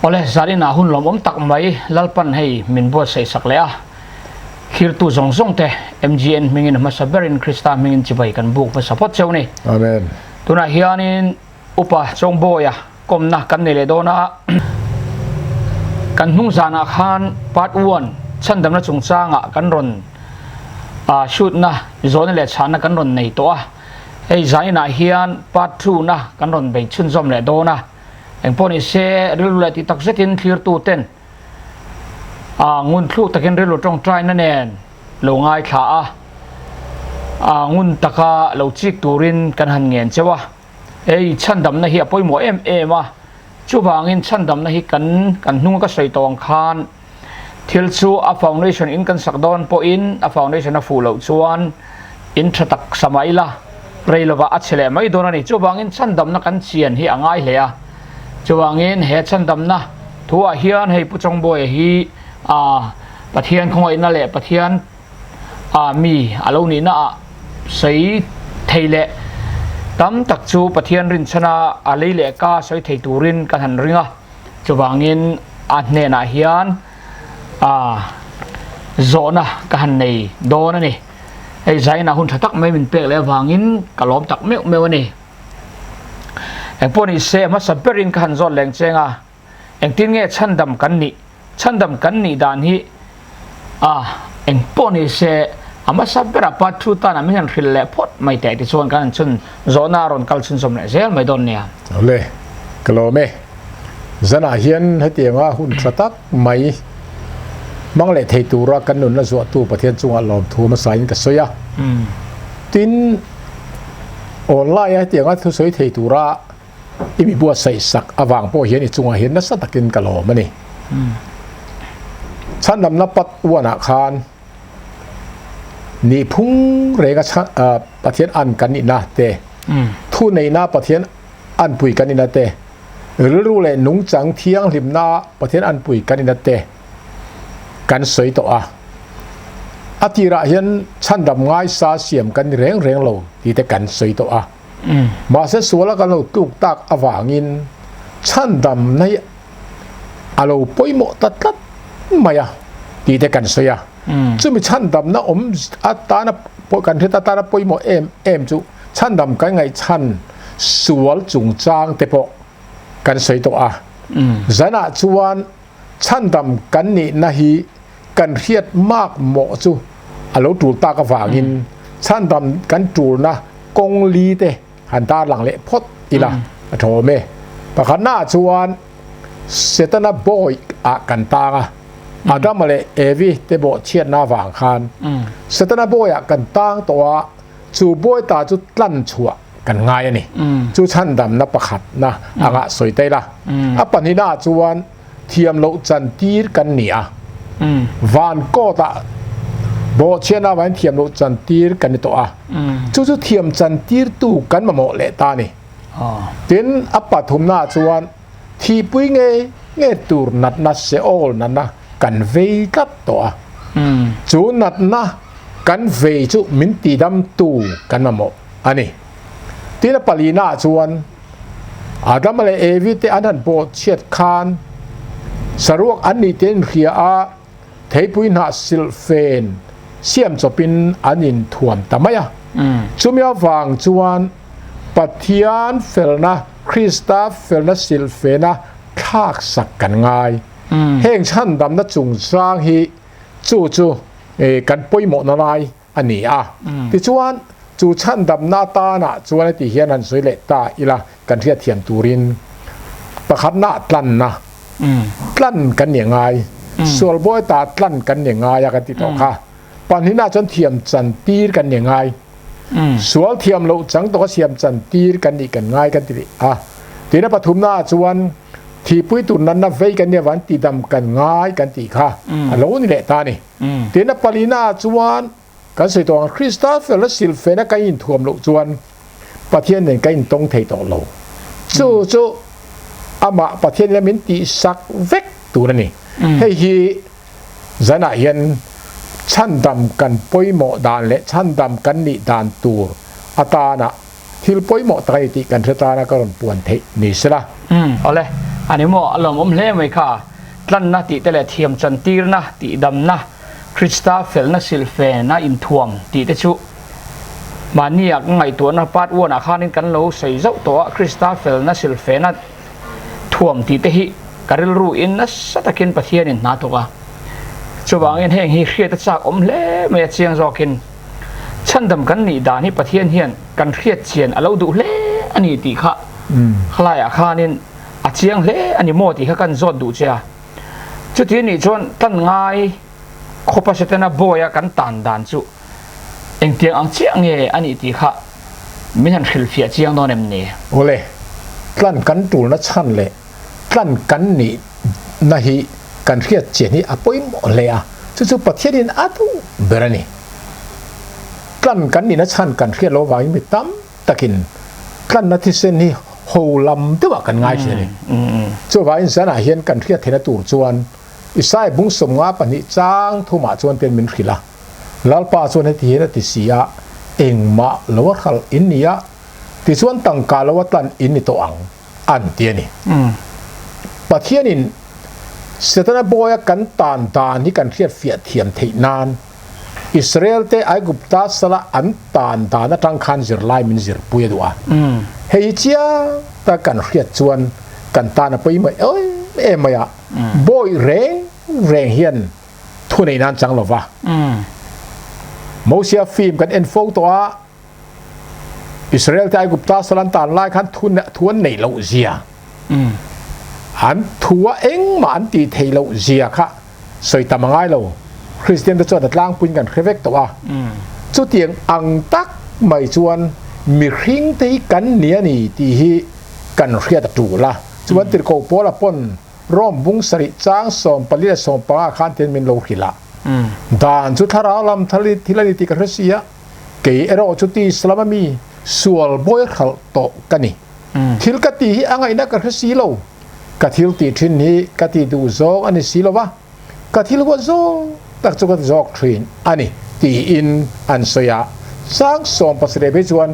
Awle, zaninah hun lawmawm tak mai Lalpan hei min buatsaih sak leh a, thlirtu zawng zawng te MGN hmingin a hmasa berin Krista hmingin chibai kan buk hmasa phawt cheu ni. Amen. Tunah hianin Upa Chawngbawi-a kawmna kan nei leh dawn a, kan hnung zanah khan Part One chhandamna chungchangah kan rawn shoot-na, zawhna leh chhanna kan rawn nei tawh a, hei zaninah hian Part Two-na kan rawn bei chhunzawm leh dawn a. Engpawh ni se, rilru leh tih tak zetin thlirtu ten a ngun thluk takin rilru tawngtaina nen lo ngaithla a, a ngun taka lo chik turin kan han ngen cheu a. Hei chhandamna hi a pawimawh em em a, chuvangin chhandamna hi kan kan hnunga ka sawi tawh ang khan thil chu a foundation in kan sak dawn pawhin a foundation a fuh loh chuan in tha tak sa mai ila rei lovah a chhe leh mai dawn a ni. Chuvangin chhandamna kan chian hi a ngai hle a, chuvangin he chhandamna thuah hian hei Pu Chawngbawi hi a Pathian khawngaihna leh Pathian a mi a lo nihna ah sawi thei leh tam tak chu Pathian rinchhana a lei leh ka sawi thei turin kan han ring a. Chuvangin a hnenah hian zawhna ka han nei dawn a ni. Hei zainah hun tha tak mai min pek leh avangin ka lawm tak meuh meuh a ni. Engpawh ni se a hmasa berin ka han zawt leng cheng a, engtin nge chhandam kan nih? Chhandam kan nih dan hi a engpawh ni se a hmasa berah part 2 tan ah min han hrilh leh phawt mai teh tichuan kan han chhun zawhna a rawn kal chhunzawm leh zel mai dawn nia. Awle, ka lawm e. Zanah hian hetianga hun tha tak mai hmang leh thei tura kan nunna zuahtu Pathian chungah lawmthu hmasain ka sawi a. Tin, online a hetianga thusawi thei tura I mi buatsaih sak avang pawh hian i chungah hian nasa takin ka lawm a ni. Chhandamna pat uanah khan nihphung renga Pathian an kan nihna te, thu neihna Pathian anpui kan nihna te, rilru leh nungchang thianghlimna Pathian anpui kan nihna te kan sawi tawh a. A tirah hian chhandam ngaisa siam kan ni reng reng lo tih te kan sawi tawh a. Mahse suala kan lo tluk tak avangin chhandamna hi a lo pawimawh ta tlat mai a tih te kan sawi a. Chumi chhandamna awm atana kan hriat atana pawimawh em em chu chhandam kan ngaihchhan sual chungchang te pawh kan sawi tawh a. Zanah chuan chhandam kan nihna hi kan hriat mak mawh chu a lo tul tak avangin chhandam kan tulna kawng li te han tarlang leh phawt ila a tha awm e. Pakhatnaah chuan Setana bawi ah kan tang a, Adama leh Evi te bawh chhiatna avang khan Setana bawi ah kan tang tawh a, chu bawi ta chu tlan chhuah kan ngai a ni. Chu chhandamna pakhatna anga sawi ta ila. A pahnihnaah chuan thiam loh chan tir kan ni a, van court ah bawhchhiatna avangin thiam loh chan tir kan ni tawh a, chu chu thiam chan tir tu kan mamawh leh ta a ni. Tin, a pathumna ah chuan thihpui nge nge tur natna Seol natna kan vei tlat tawh a, chu natna kan vei chu min tidam tu kan mamawh a ni. Tin, a palina ah chuan Adama leh Evi te an han bawh chhiat khan saruak an nih te an hria a, theipui hnah silh fen siam chawpin an inthuam ta mai a. Chumi avang chuan Pathian felna, Krista felna silh fena thlaksak kan ngai. Heng chhandamna chungchang hi chu chu kan pawimawhna lai a ni a. Tichuan, chu chhandamna atana chuan heti hian han sawi leh ta ila kan hriatthiam turin pakhatna tlanna, tlan kan ni ngai, sual bawi ta tlan kan ni ngai a kan ti tawh kha. Pahnihna chuan thiam chan tir kan ni ngai, sual thiam loh chang tawka siam chan tir kan nih kan ngai kan ti leh a. Tina pathumna chuan thihpui tur natna vei kan nih avangin tidam kan ngai kan tih kha a lo ni leh ta a ni. Tin a palina chuan kan sawi tawh ang Krista felna silfena kan inthuam loh chuan Pathian nen kan intawng thei tawh lo. Chu chu amah Pathian ina min tihsak vek tur a ni. Hei hi zanah hian chhandam kan pawimawh dan leh chhandam kan nih dan tur atana Thil pawimawh tak a ni tih kan hre tana ka rawn puan theih ni sela. Umm awle, a ni maw, a lawmawm hle mai kha. Tlanna tih te leh thiam chantirna, tihdamna, Krista felna silhfena inthuam tih te chu mahnia ka ngaihtuahna part one ah khanin kan lo sawi zauh tawh a, Krista felna silhfena thuam tih te hi ka rilru in nasa takin Pathianin hna thawk a. Chuvangin heng hi hriat a chak awm hle mai a chiang zawkin chhandam kan nih dan hi Pathian hian kan hriat chian a lo duh hle a ni tih kha khalaiah khanin a chiang hle a ni maw tih kha kan zawt duh che a. Chuti anih chuan tan ngai khawpa Setana bawi a kan tan dan chu engtiang ang chiah nge a nih tih kha min han hrilhfiah chiang dawn em ni? Awle, tlan kan tulna chhan leh tlan kan nihna hi kan hriat chian hi a pawimawh hle a, chu chu Pathianin a duh ber a ni. Tlan kan nihna chhan kan hriat loh avangin mi tam takin tlanna thisen hi ho lam deuhah kan ngai thin a ni. Chuvangin zanah hian kan hriat theihna tur chuan Isaiah bung 52 chang thumah chuan ten min hrilh a, Lalpa chuan heti hian a ti si a, Engmah lo a hralh in ni a, tichuan tangka lo a tlan in ni tawh ang, an ti a ni. Pathianin Setana bawia kan tan dan hi kan hriatfiah thiam theih nan Israel te Aigupta sala an tan dan atang khan zirlai min zirpui a duh a. Hei hi chiang tak kan hriat chuan kan tan a pawimawh em em mai a, bawi reng reng hian thu nei nan chang lo va. Mosia film kan en fo tawh a, Israel te Aigupta sala an tan lai khan thu thu an neih loh zia, an thu a engmah an tih theih loh zia kha sawi tam a ngai lo. Kristian te chuan a tlangpuiin kan hre vek tawh a. Chutiang ang tak mai chuan mihring te hi kan ni a ni tih hi kan hriat a tul a. Chuan Tirhkoh Paula pawn Rome bung sarih chang 14 leh 15 khan tian min lo hrilh a. Dan chu thlarau lam thil a ni tih ka hre si a. Kei erawh chu ti Islam a mi sual bawi hralh tawh ka ni. Thil ka tih hi a ngaihna ka hre si lo. Ka thil tih thin hi ka tih duh zawng a ni si lo va, ka thil huat zawng tak chu ka ti zawk thin a ni, tiin an sawi a. Chang 17 phei chuan,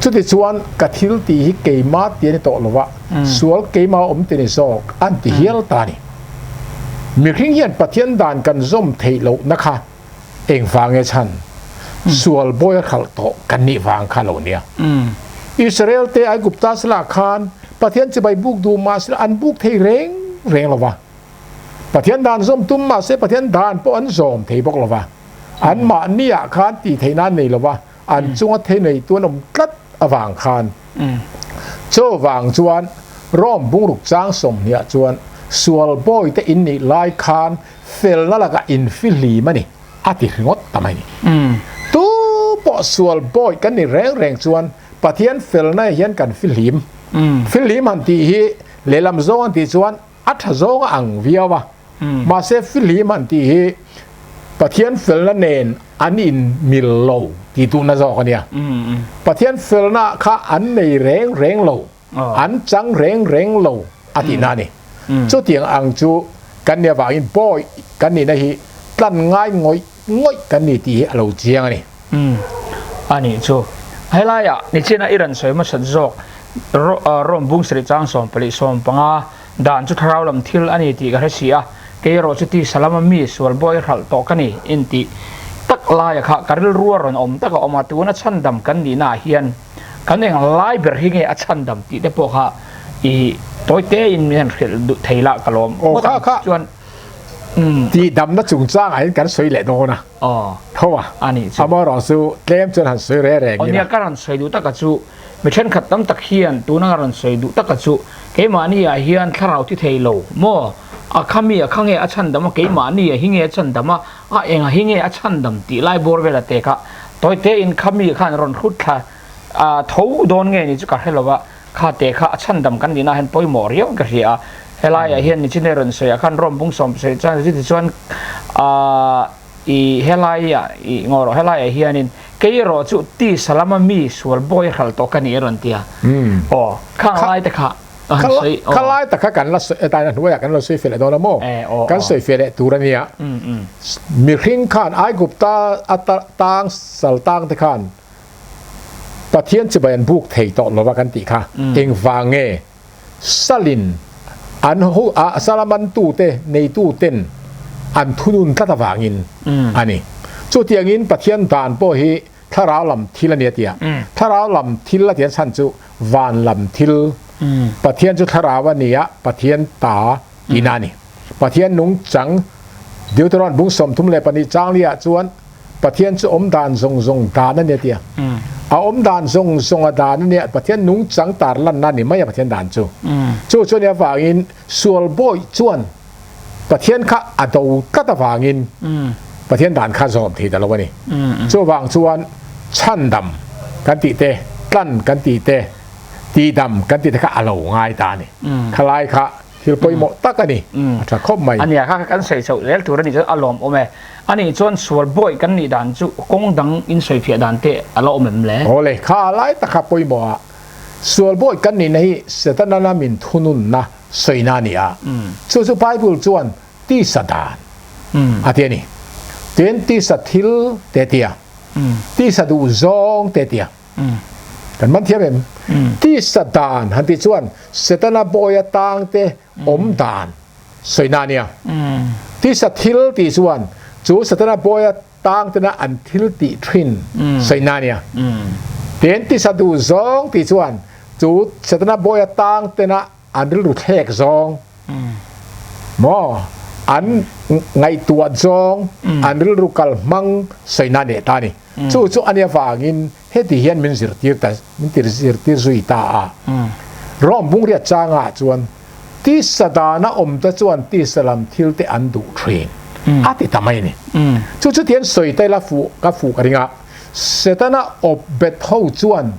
Chutichuan ka thil tih hi keimah ti a ni tawh lo va, sual keimah awm ti ni zawk an ti hial ta a ni. Mihring hian Pathian dan kan zawm theih lohna kha Engvang nge chhan? Sual bawi a hralh tawh kan nih vang kha lo nia. Israel te Aigupta salah khan Pathian chibai buk duh mah sela an buk thei reng reng lo va. Pathian dan zawm tum mah se Pathian dan pawh an zawm thei bawk lo va. Anmahni ah khan tih theihna an nei lo va, an chunga thei neitu an awm tlat avang khan. Chuvang chuan Rome bungruk chang 20 ah chuan sual bawi te in nih lai khan Felna lakah infihlim a ni, a ti ringawt ta mai ni. Tu pawh sual bawi kan ni reng reng chuan Pathian felna hian kan fihlim. Fihlim han tih hi lehlam zawng an tih chuan a tha zawng a ang viau a. Mahse fihlim han tih hi Pathian felna nen an inmil lo tih duhna zawk a nia. Pathian felna kha an nei reng reng lo. An chang reng reng lo a tihna a ni. Chutiang ang chu kan nih avangin bawi kan nihna hi tlan ngai ngawih ngawih kan ni tih hi a lo chiang a ni. A nih chu. Helaiah nichina i rawn sawi hmasat zawk Rome bung sarih chang 14 15 dan chu thlarau lam thil a ni tih ka hre si a, kei erawh chu tisa lama mi sual bawi hralh tawh ka ni intih tak laia kha ka rilru a rawn awm tak a awm a, tuna chhandam kan nihna ah hian Kan eng lai ber hi nge a chhandam tih te pawh kha i tawi te in min han hrilh duh thei lah ka lawm ngawt ang chuan Tih damna chungchangah hian kan sawi leh dawn a tho a amaherawh chu tlem chuan han sawi reng reng ila. Nia ka rawn sawi duh taka chu mi thenkhat tam tak hian tuna ka rawn sawi duh taka chu keimahni ah hian thlarau thi thei lo maw a kha mi a kha nge a chhandam a keimahni ah hi nge a chhandam a a enga hi nge a chhandam tih lai bawr vela te kha Tawi tein kha mi khan rawn hrut thla a tho dawn nge ni chu ka hre lo va, kha te kha a chhandam kan nihna hian pawimawh riau in ka hria a, helaiah hian nichine rawn sawiah khan Rome bung 70 chuan chuti chuan aah i helaiah i ngaw rawh helaiah hianin kei erawh chu tisa lama mi sual bawi hralh tawh ka ni a rawn ti a, aw khang lai te kha. Kha lai tak kha kan la sawi etaina hnuaiah kan lo sawi fel leh dawn a maw? Kan sawi fel leh tur a nia. Mihring khan Aigupta a tang sal tang te khan Pathian chibai an buk thei tawh lova kan tih kha engvang nge salin an ho a sala mantute neituten an thunun tlat avangin a ni. Chutiangin Pathian dan pawh hi thlarau lam thil a ni a ti a, thlarau lam thil a ti an chhan chu van lam thil, Pathian chu thlarau a ni a, Pathian ta tihna a ni. Pathian nungchang Deuteron bung 32 changli ah chuan Pathian chu awm dan zawng zawng dan a ni a ti a. A awm dan zawng zawng a dan a nia, Pathian nungchang tar lanna a ni mai a Pathian dan chu. Chu chu a nih avangin sual bawih chuan Pathian kha a do tlat avangin Pathian dan kha zawm thei ta lo a ni. Chuvang chuan chhandam kan tih te, tlan kan tih te, tihdam kan tih te kha a lo ngai ta a ni. Khalai kha Thil pawimawh tak a ni, a tha khawp mai. A nia kha kan sawi chhoh zel tur a nih chuan a lawm awm e. A nih chuan sual bawi kan nih dan chu kawng dang in sawifiah dan te a la awm em le? Aw le, kha lai tak kha pawimawh a, sual bawi kan nihna hi Setana lamin thununna sawina a ni a, chu chu Bible chuan tisa dan a ti a ni. Tin, tisa thil te a ti a, tisa duh zawng te a ti a. Kan man thiam em? Tisa dan han tih chuan Setana bawia tangte awm dan sawina a nia. Tisa thil tih chuan chu Setana bawia tangtena an thil tih thin sawina a nia. Tin, tisa duh zawng tih chuan chu Setana bawia tangtena an rilru thlek zawng maw an ngaihtuah zawng an rilru kal hmang sawina neh ta a ni. Chu chu a nia vangin heti hian min zirtir ta min ti zirtir zui ta a. Rome bungriat changah chuan tisa dana awm te chuan tisa lam thil te an duh thin a ti ta mai a ni. Chu chu tian sawi ta ila fuh ka fuh ka ring a. Setana awp bet ho chuan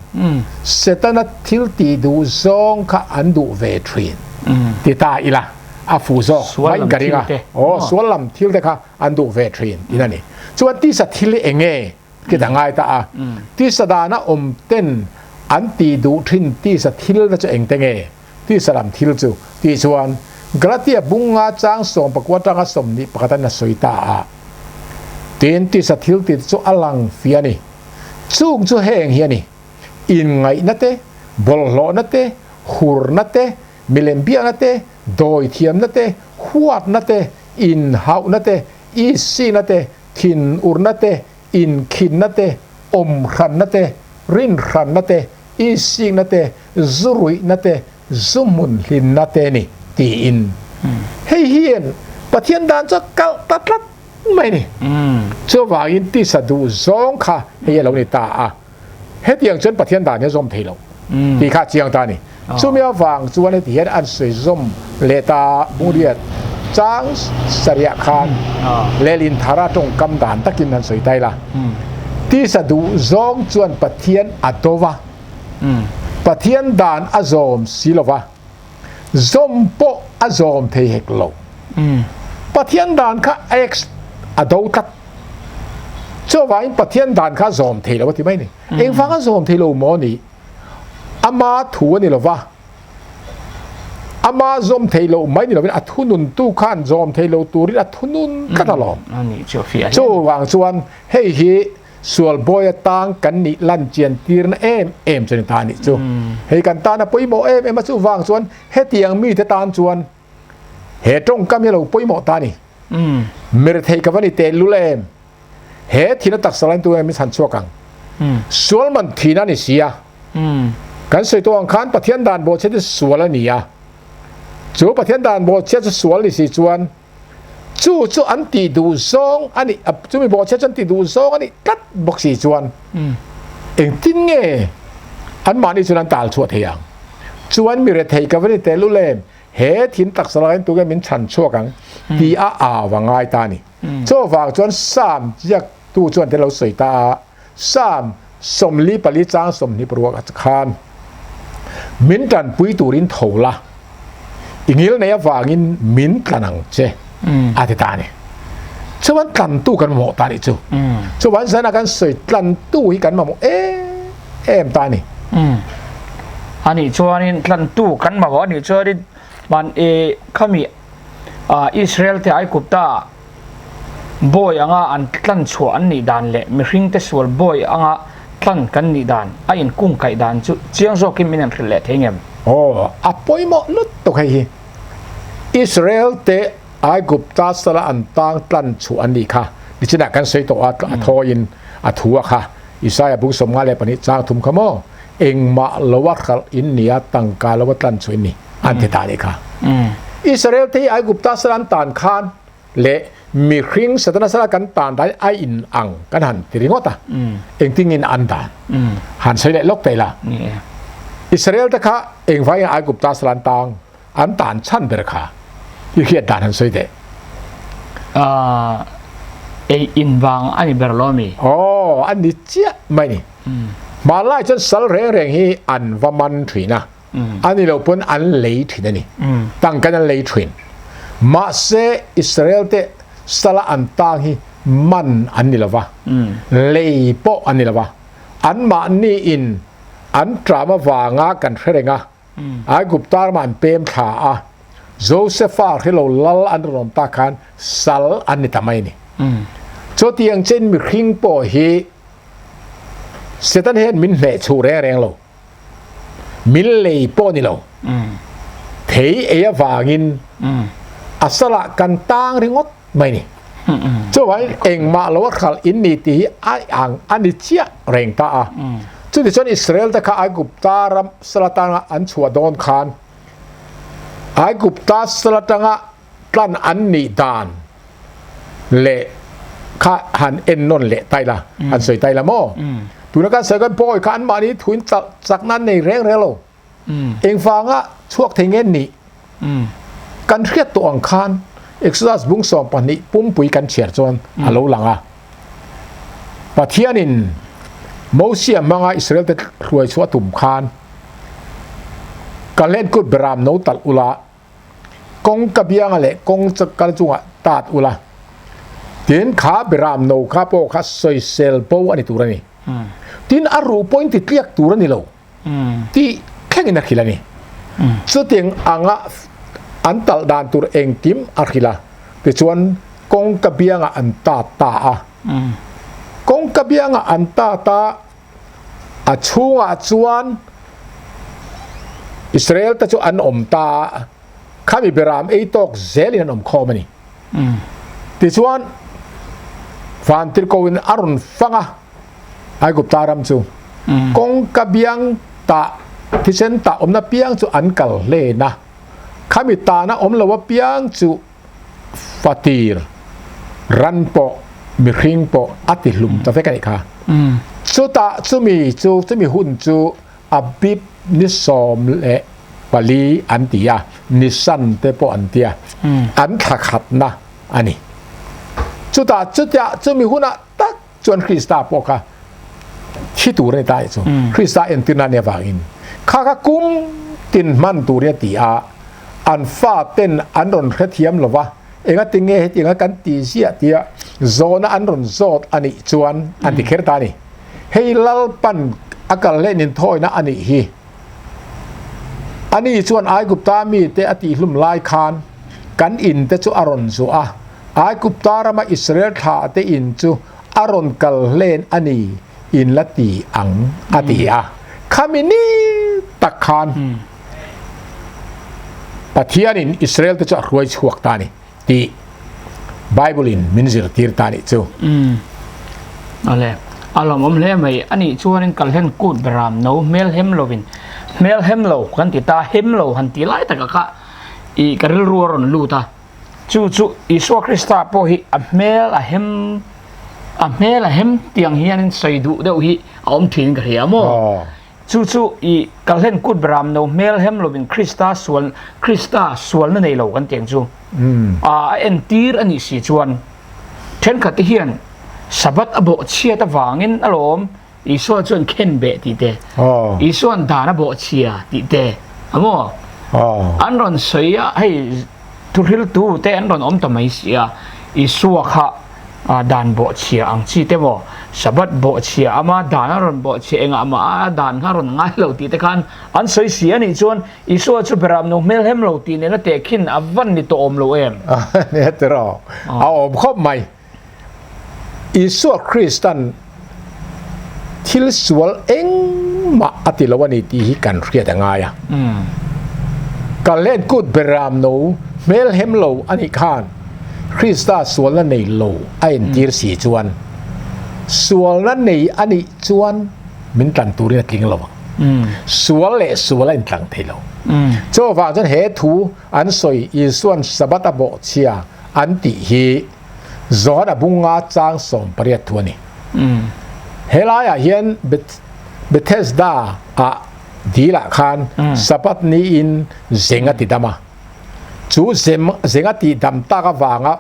Setana thil tih duh zawng kha an duh ve thin ti ta ila a fuh zawk mai ka ring a, aw sual lam thil te kha an duh ve thin in a ni. Chuan tisa thil hi eng nge ki ta ngai ta a, tisa dana awm ten an tih duh thin tisa thil te chu eng te nge tisa lam thil chu tih chuan Galatia bunga chang 19 atanga 21 in a sawi ta a. Tin, tisa thil tih chu a lang fih a ni. Chung chu heng hi a ni, inngaihna te, bawlhhlawhna te, hurna te, milem biakna te, dawithiamna te, huatna te, inhauhna te, isina te, thinurna te, inkhinna te, awmhranna te, rinhranna te, isikna te, zuruihna te, zu hmun hlimna te ni tiin. Hei hian Pathian dan chu a kalh ta tlat mai ni. Chuvangin tisa duh zawng kha hei a lo ni ta a. Hetiang chuan Pathian dan hi a zawm thei lo tih kha a chiang ta a ni. Chumi avang chuan heti hian an sawi zawm leh ta Bungriat chang sarih khan lehlin thara tawngkam dan takin han sawi ta ila. Tisa duh zawng chuan Pathian a do va. Pathian dan a zawm si lo va, zawm pawh a zawm thei hek lo. Pathian dan kha ex a do tlat. Chuvangin Pathian dan kha a zawm thei lo a ti mai ni. Engvang a zawm thei lo maw ni? Ama thu a ni lo va, ama zawm thei lo mai ni lovin a thununtu khan zawm thei lo turin a thunun tlat alawm. Chuvang chuan hei hi Sual bawi atang kan nih lan chian tirna em em chu ni ta nih chu. Hei kan tan a pawimawh em em a chuvang chuan hetiang mite tan chuan he tawngkam hi a lo pawimawh ta a ni. Mirethei ka va ni teh lul em? He thihna taksa lain tu em min chhan chhuak ang? Sual man thihna a ni si a. Kan sawi tawh ang khan Pathian dan bawhchhiat hi sual a ni a. Chu Pathian dan bawhchhiat chu sual ni si chuan Chu chu an tih duh zawng a nih, chumi bawhchhiat chu an tih duh zawng a nih tlat bawk si chuan engtin nge anmahni chuan an tal chhuah thei ang? Chuan mi rethei ka va ni teh lul em? He thim taksa laiin tunge min chhan chhuak ang tih a au a ngai ta a ni. Chuvang chuan Psalm ziaktu chuan te lo sawi ta a, Psalm 44 chang 26 khan min tanpui turin tho la, i ngil nei avangin min tlan ang che a ti ta a ni. Chuan tlantu kan mamawh ta a nih chu. Chuan zana kan sawi tlantu hi kan mamawh em em ta a ni. A nih chuanin tlantu kan mamawh a nih chuanin man e khami Israel te Aigupta Bawi anga an tlan chhuah an nih dan leh mihringte sual bawi anga tlan kan nih dan, a inkungkaih dan chu chiang zawkin min han hrilh leh thei ngem? Aw, a pawimawh lutuk hei hi. Israel te Aigupta sala an tang tlan chhuah an nih kha. Nichinah kan sawi tawh a, a thawiin a thu a kha. Isaiah bung 52 chang thum kha maw? Engmah loa hralh in nia, tangka loa tlan chhuah in ni, an ti ta nih kha. Israel te hi Aigupta sala an tan khan leh mihring Setana sala kan tan dan a in ang kan han ti ringawt a, engtin in an dan? Han sawi leh lawk ta ila. Israel te kha engvangin Aigupta sala an tang? An tan chhan ber kha i hriat dan han sawi teh. Ahh ei in vang a ni ber lo mi? Aw a ni chiah mai ni. Hmanlai chuan sal reng reng hi an va man thin a, a ni lo pawn an lei thin a ni. Tangkan an lei thin. Mahse Israel te sala an tang hi man an ni lo va, lei pawh an ni lo va. Anmahni in an tram avanga kan hre reng a, Aigupta ramah an pem thla a, Josefa hrilo lal an rawn awm tak khan sal an ni ta mai a ni. Chutiang chen mihring pawh hi Satan hian min hneh chhuh reng reng lo, min lei pawh ni lo, thei ei avangin a salah kan tang ringawt mai a ni. Chuvangin engmah lo a hralh in ni tih hi a ang a ni chiah reng ta a. Chutichuan Israel te kha Aigupta ram sal atanga an chhuah dawn khan Aigupta sal atanga tlan an nih dan leh kha han en nawn leh ta ila, han sawi ta ila maw? Tuna kan sawi kan pawi kha anmahni thuin chakna an nei reng reng lo. Engvanga chhuak thei nge nih? Kan hriat tawh ang khan Exodus bung 12 pumpui kan chhiar chuan a lo lang a. Pathianin Mosia hmanga Israel te hruai chhuah a tum khan Kalhlen kut beram no talh ula, kawngka bianga leh kawng kal chungah tat ula, tin kha beram no kha pawh kha sawisel bo a ni tur a ni. Tin a ruh pawhin ti tliak tur a ni lo. Tih thlengin a hrilh a ni. Chutiang anga an talh dan tur engkim a hrilh a, tichuan kawngka biangah an tat ta a. Kawngka biangah an tat a, a chhungah chuan Israel te chu an awm ta a, khami beram ei tawk zelin an awm khawm a ni. Tichuan vantirhkohin a rawn fang a. Aigupta ram chu kawngka biang tah thisen tah awmna piang chu an kal hlen a, khami tahna awm lo apiang chu fatir ran pawh mihring pawh a ti hlum ta vek a nih kha. Chutah chumi chu chumi hun chu Abib ni 14 an ti a, Nisan te pawh an ti a, an thla khatna a ni. Chutah chutiah chumi hunah tak chuan Krista pawh kha thi tur a ni ta chu. Krista entirna nia vangin kha kha kum tin hman tur a ti a, an fa ten an rawn hrethiam lova, enga tinge hetianga kan ti ziah tia zawhna an rawn zawt a nih chuan an ti kher ta a ni. Hei Lalpan a kal hlen inthawina a nih hi. Ani chuan Aigupta mite a tihhlum lai khan kan in te chu a rawn zuah a, Aigupta rama Israel thlah te in chu a rawn kal hlen a ni in la ti ang a ti a. Khami ni tak khan Pathianin Israel te chu a hruai chhuak ta a ni tih Bible in min zirtir ta a nih chu. Awle, a lawmawm hle mai. A nih chuanin kal hlen kut beram no hmel hem lovin hmel hem lo kan ti ta, hem lo han ti lai taka kha i ka rilru a rawn lut a. Chu chu Isua Krista pawh hi a hmel a hem a hmel a hem tiang hianin sawi duh deuh hi a awm thin ka hria maw? Chu chu i kalhlen kut beram no hmel hem lovin Krista sual Krista sualna nei lo kan tiang chu a entir a nih si chuan thenkhat te hian Sabbath a bawh chhiat avangin alawm Isua chuan khen beh tih te, Isua'n dan a bawh chhia tih te, a maw? An rawn sawi a, hei thuhriltu te an rawn awm ta mai si a, Isua kha dan bawh chhia ang chi te maw, Sabbath bawh chhia ama dan a rawn bawh chhia engah mah a dan kha a rawn ngai lo tih te khan an sawi si a nih chuan Isua chu beram no hmelhem lo tih nena tehkhin a van ni tawh awm lo em? Nia tiraw, a awm khawp mai. Isua Kristan. Thil sual engmah a ti lo a ni tih hi kan hriat a ngai a. Kalhlen kut beram no hmel hem lo a nih khan Krista sualna nei lo a entir si chuan sualna nei a nih chuan min tlan turin a tling lo ang. Sual leh sual a intlang thei lo. Chuvang chuan he thu an sawi Isua'n Sabbath a bawhchhia an tih hi John a bunga chang 18 thu a ni. Helaiah hian Bethesda ah dilah khan Sabbath niin zeng a ti dam a. Chu zeng a tih dam tak avanga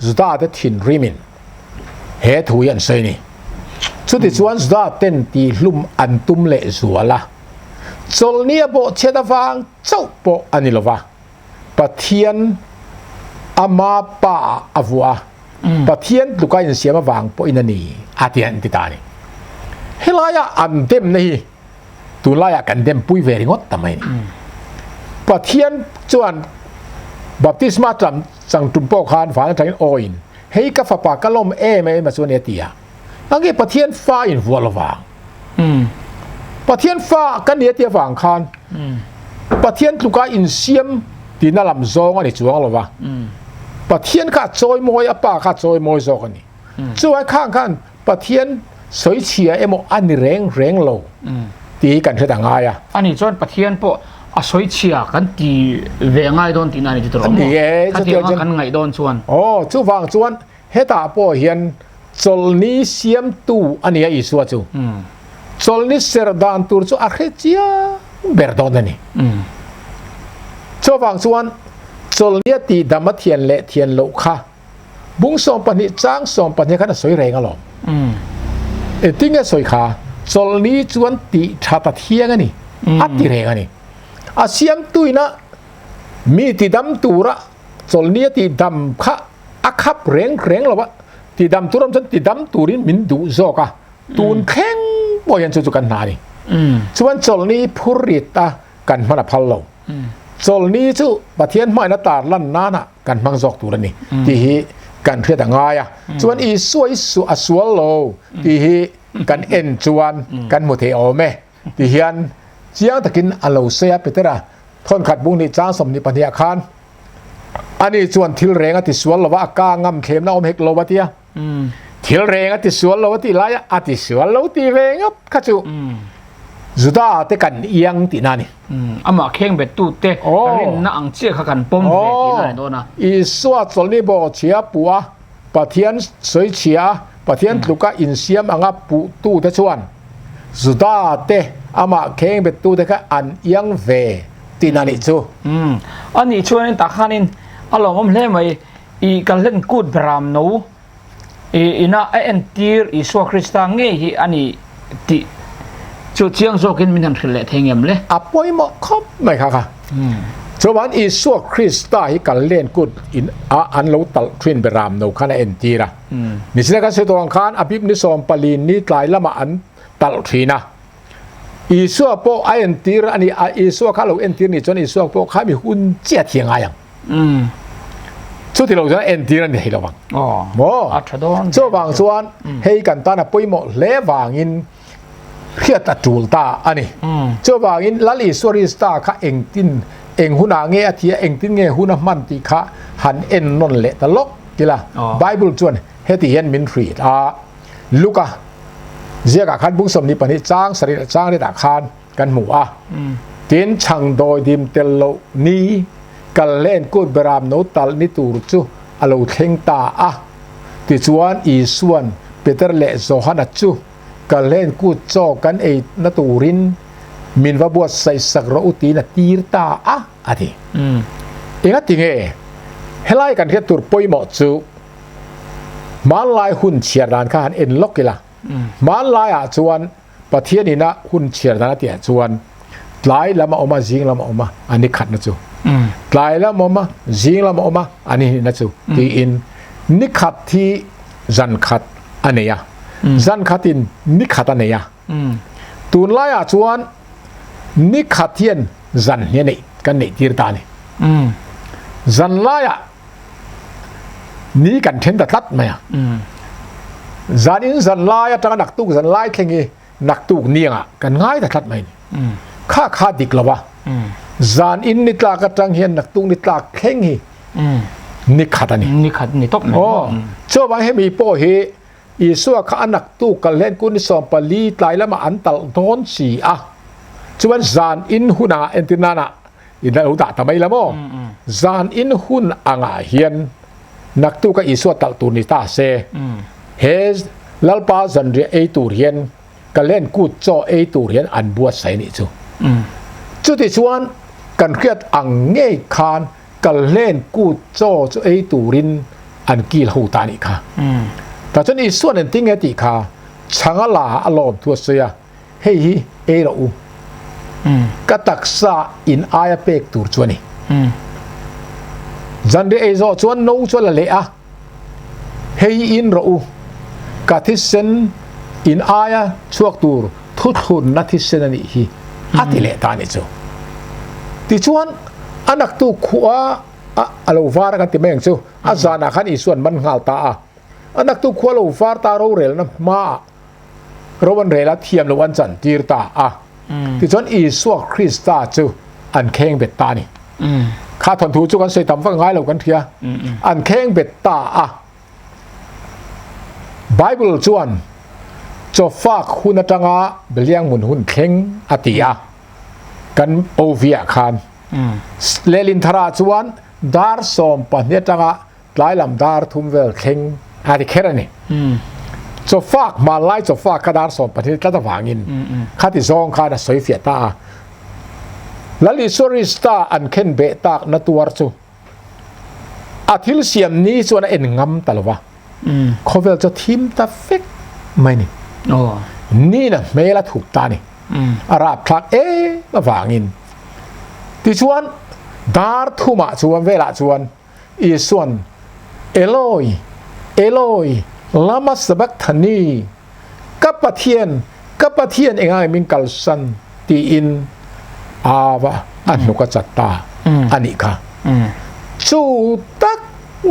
Juda te thinrimin he thu hi an sawi a ni. Chutichuan Juda ten tihhlum an tum leh zual a, chawlhni a bawhchhiat avang chauh pawh a ni lova. Pathian ama pa ah a vuah a, Pathian tluka insiam avang pawhin a ni a ti an ti ta a ni. Helaia an demna hi tunlaiah kan dempui ve ringawt ta mai a ni. Pathian chuan baptisma tlam chang tum pawh khan van atangin awiin hei ka fapa ka lawm em em a chu a ni a ti a. Ange Pathian fa invuah lo vang. Pathian fa ka ni a ti avang khan Pathian tluka insiam tihna lam zawng a ni chuang lo va. Pathian kha a chawi mawi, a pa kha a chawi mawi zawk a ni. Chuai khang khan Pathian sawi chhia emaw a ni reng reng lo tih hi kan hre ta ngai a. Ani chuan Pathian pawh a sawi chhia kan ti ve ngai dawn tihna a ni chu tawh maw? Khatianga kan ngaih dawn chuan. Aw, chuvang chuan Hetah pawh hian chawlhni siamtu a ni a Isua chu. Chawlhni ser dan tur chu a hre chiang ber dawn a ni. Chuvang chuan chawlhnia tihdam a thian leh thian loh kha bung 12 chang 12 khan a sawi reng alawm. Engtin nge sawi kha? Chawlhni chuan tih that a thiang a ni a ti reng a ni. A siamtuina mi tidam tura Chawlhni a tihdam kha a khap reng reng lo a, tihdam tur awm chuan tidam turin min duh zawk a, tun thleng pawh hian chu chu kan hna a ni. Chuan chawlhni phur rit a kan hman a phal lo. Chawlhni chu Pathian hmaina tar lan nana kan hmang zawk tur a ni tih hi kan hriat a ngai a. Chuan Isua hi a sual lo tih hi kan en chuan kan hmu thei awm e ti hian chiang takin a lo sawi a Petera Thawnkhat bung nih chang 22 ah khan ani chuan thil reng a ti sual lova a ka ngam thlemna awm hek lo a tia. Thil reng a ti sual lo a tih laia a ti sual lo ti ve ngawt kha chu Juda te kan iang tihna a ni. Amah kheng bet tu te rinna ang chiah kha kan pawm ve tihna a ni dawn a. Isua chawlhni bawhchhia puh a, Pathian sawichhia a, Pathian tluka insiam anga puhtu te chuan Juda te amah kheng bettute kha an iang ve tihna a nih chu. Umm, a nih chuanin tah khanin a lawmawm hle mai, i kalhlen kut beram no i ina a entir Isua Krista ngei hi a ni tih chu chiang zawkin min han hrilh leh thei ngem le? A pawimawh khawp mai kha kha. Chuan Isua Krista hi kalhlen kut in a an lo talh thin beram no khan a entir a. Nichina kan sawi tawh ang khan a bip ni 14 ni tlai lamah an talh thin a. Isua pawh a entir a ni a, Isua kha a lo entir nih chuan Isua pawh kha mi hun chiah a thiang ngai ang. Chuti lo chuan a entir a ni thei lo vang. Maw? Chuvang chuan hei kan tan a pawimawh hle vangin hriat a tul ta a ni. Chuvangin Lal Isua Krista kha engtin eng hunah nge a thi a, engtin nge hun a hman tih kha han en nawn leh ta lawk ila. Bible chuan heti hian min hrilh a, Luka ziakah khan bung 22 chang sarih leh chang riatah khan kan hmu a. Tin, chhang dawidim tel loh ni kalhlen kut beram no talh ni tur chu a lo thleng ta a. Tichuan Isua'n Peter leh Johana chu Kalhlen kut chaw kan ei na turin min va buatsaih sak rawh u tiin a tir ta a, a ti. Engati nge helai kan hriat tur pawimawh chu hmanlai hun chhiar dan kha han en lawk ila. Hmanlaiah chuan Pathian ina hun chhiar dan a tihah chuan tlai lam a awm a, zing lam a awm a, a ni khatna chu. Tlai lam a awm a, zing lam a awm a, a ni hnihna chu tiin ni khat hi zan khat a nei a, zan khatin ni khat a nei a. Tunlaiah chuan ni khat hian zan hi a neih kan neih tir ta a ni. Zan laiah ni kan then ta tlat mai a. Zanin zan lai atanga naktuk zan lai thleng hi. naktuk niangah kan ngai ta tlat mai a ni. Kha kha dik lo a, zan in ni tlak atang hian naktuk ni tlak thleng hi ni khat a ni. Ni khat ni tawp mai. Aw, chuvang hemi pawh hi Isua kha a naktuk kal hlen kun ni 14 tlai lamah an talh dawn si a, chuan zan in hun angah entir nana in lo dah ta mai la maw? Zan in hun angah hian naktuka Isua talh tur ni ta se, he Lalpa zanriah ei tur hian ka len kut chaw ei tur hian an buatsaih a nih chu. Chutichuan kan hriat ang ngei khan ka len kut chaw chu ei turin an kil ho ta a nih kha. Tah chuan Isua'n engtin nge tih kha chhanga la a lawm thu a sawi a, hei hi ei rawh u, ka taksa in aia pek tur chu a ni. Zanriah ei zawh chuan no chu a la leh a, Hei hi in rawh u, ka thisen in aia chhuak tur thuthlunna thisen a nih hi, a ti leh ta a nih chu. Tichuan, a naktu khuah a lo var a kan ti mai ang chu, a zanah khan Isua'n man nghal ta a. A naktu khua lo var ta rorelna hmaah ro an rel a, thiam loh an chantir ta a. Tichuan Isua Krista chu an kheng bet ta a ni. Kha thawnthu chu kan sawi tam vak ngai lo kan hria. An kheng bet ta a. Bible chuan chawfak hun atanga Beliang hmun hun thleng a ti a. Kan OV-ah khan. Lehlin tharah chuan dar 12 atanga Tlai lam dar thum vel thleng a ti kher a ni. Chawfak hmanlai chawfak kha dar 12 tlat avangin khati zawng khan a sawi fiah ta a. Lal Isua Krista an khen beh tak na tuar chu a thil siam ni chuan a en ngam ta lo va, khawvel chu a thim ta vek mai ni. Nina hmel a thup ta a ni. A rapthlak em avangin. Tichuan dar thumah chuan velah chuan Isua'n, Eloi, Eloi, lama sabakthani? Ka Pathian, ka Pathian engai min kalsan? tiin ava a hnuk a chat ta a nih kha. Chu tak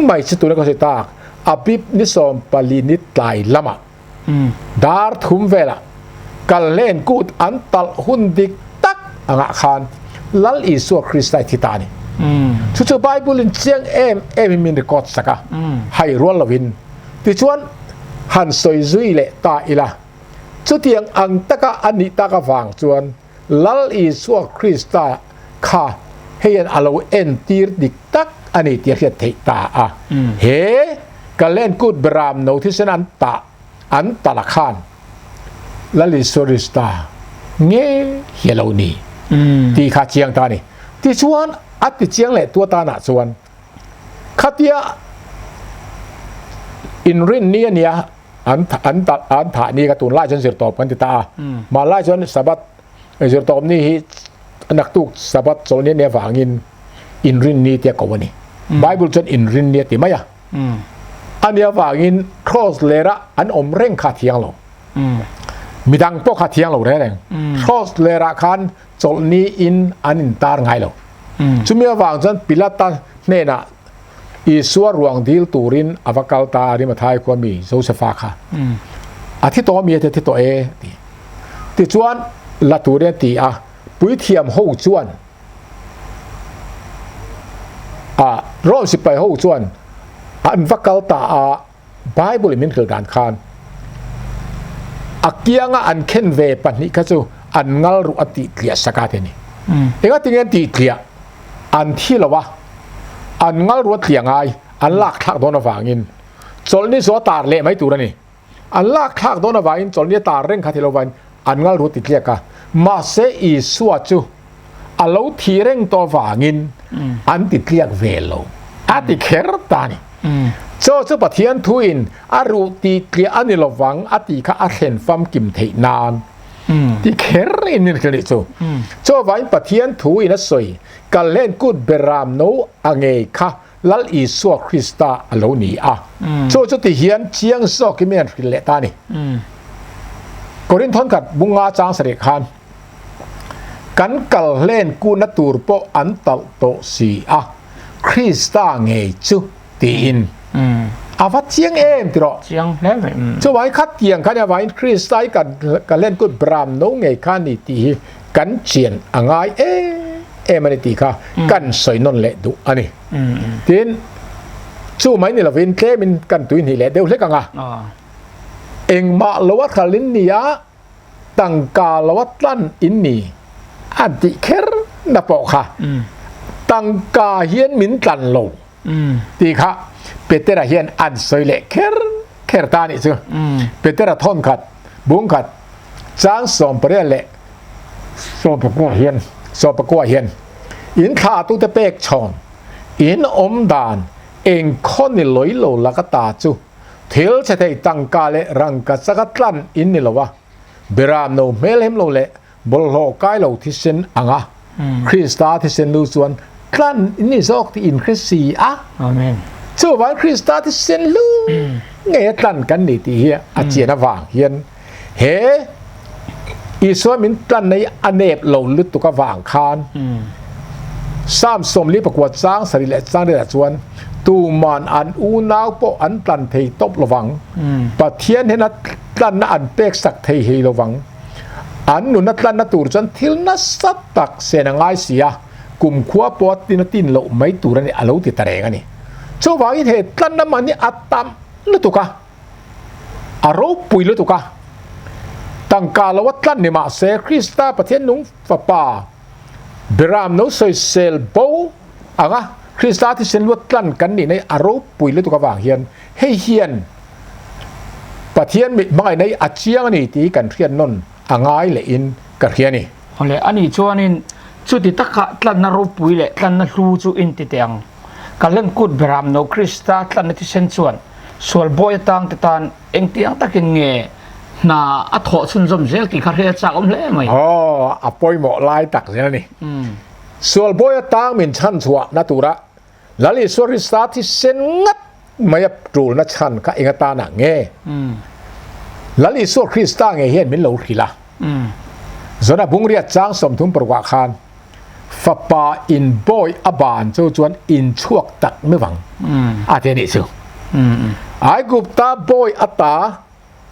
mai chu tuna ka sawi tak, Abib ni 14 ni tlai lamah dar thum velah kalhlen kut an talh hun dik tak angah khan Lal Isua Krista i thi ta a ni. Chu chu Bible in chiang em em in min record sak a, hai rual lovin. Tichuan han sawi zui leh ta ila, chutiang ang taka a nih tak avang chuan Lal Isua Krista kha heian a lo entir dik tak a ni tih a hriat theih ta a. He Kallen kut beram no thisen an tah an talh a khan Lal Isua Krista nge hi a lo ni tih kha chiang ta a ni. Tichuan a ti chiang leh tu atanah chuan khatia inrinni a nia an an an thah ni ka tunlai chuan zirtawp kan ti ta a hmanlai chuan Sabbath zirtawp ni hi naktuk Sabbath chawlhni ania vangin inrinni tia ko a ni Bible chuan inrinni a ti mai a ania vangin cross lera an awm reng kha thiang lo midang pawh kha thiang lo reng reng cross lera khan chawlhni in an intar ngai lo chumi avang chuan Pilata hnenah Isua ruang dil turin a va kal ta a, Arimathai khua mi Josefa kha. A thi tawh mi a ti, a thi tawh e, a ti. Tichuan, la turin a ti a, puithiam ho chuan, a Rome sipai ho chuan an va kal ta a, Bible in min hrilh dan khan a kianga an khen ve pahnih kha chu an ngal ruh a tih tliah sak a ti a ni. Enga tinge an tih tliah? An thi lo a, an ngal ruh a tliah ngai, an lak thlak dawn avangin chawlhni chu a tar leh mai tur a ni. An lak thlak dawn avangin chawlhni a tar reng kha thi lo vain an ngal ruh a ti tliak a. Mahse Isua chu a lo thi reng tawh avangin an ti tliak ve lo, a ti kher ta a ni. Chaw chu Pathian thuin a ruh ti tliah a ni lovang a tih kha a thlen famkim theih nan ti kher in min hrilh nih chu. Chaw vain Pathian thuin a sawi, Kalhlen kut beram no a ngei kha Lal Isua Krista a lo ni a. Chaw chu ti hian chiang zawkin min han hrilh leh ta a ni. Korinthon khat bunga chang sarih khan kan kalhlen kuhna tur pawh an talh tawh si a, Krista ngei chu tiin. A va chiang em ti rawh. Chiang hle mai. Chuvangin khatiang kha nia vangin Krista hi kan kan len kut Bram no ngei kha a ni tih hi kan chian a ngai em em a ni tih kha kan sawi nawn leh duh a ni. Tin, chu mai ni lovin tlemin kan tui hnih leh deuh hlek ang a. Engmah lo a hral in ni a, tangka lo a tlan in ni an tih kher na pawh kha tangka hian min tlan lo tih kha Petera hian an sawi leh kher kher ta nih chu. Petera thawn khat, bung khat, chang 18 leh 19 hian 19 hian in thlahtute pek chhawn in awm dan eng khaw ni lawi lo laka ta chu Thil chhe thei tangka leh rangka chaka tlan in ni lo a, Beram no hmel hem lo leh bawlhhlawh kai lo thisen ang a, Krista thisen lu chuan tlan in ni zawk tih in hre si a. Amen. Chuvang Krista thisen lu ngei a tlan kan ni tih hi a chian avang hian he Isua min tlanna hi a nep lo lutuk avang khan Psalm 44 chang sarih leh chang riatah chuan tuman an unau pawh an tlan thei tawp lovang, Pathian hian a tlanna an pek sak thei hei lovang. An nuna tlanna tur chuan thil nasa tak sen a ngai si a, kumkhua pawh a tin a tin loh mai tur a ni a lo ti ta reng a ni. Chuvangin he tlanna man hi a tam lutuk a. A ropui lutuk a, tangka lo a tlan ni mah se Krista Pathian nung Fapa Beram no sawisel bo ang a, Krista thisen luat tlan kan nih na hi a ropui lutuk avang hian hei hian Pathian mit hmangaihna hi a chiang a ni tih hi kan hriat nawn a ngai leh in ka hria a ni. Awle, ani chuanin chuti taka tlanna ropui leh tlanna hlu chu in ti teh ang. Ka hlenkut Beram no Krista tlanna thisen chuan Sual bawi atang te tan engtiang takin nge hna a thawh chhunzawm zel tih kha hriat chak awm hle mai. Aw, a pawimawh lai tak zel a ni. Sual bawi atang min chhan chhuah na tura Lal Isua Krista thisen ngat mai a tulna chhan kha eng atana nge? Lal Isua Krista nge hian min lo hrilh a. Zona bungriat chang 36 ah khan Fapa in bawi a ban chu chuan in chhuak tak mi vang a ti a nih chu. Aigupta bawi ata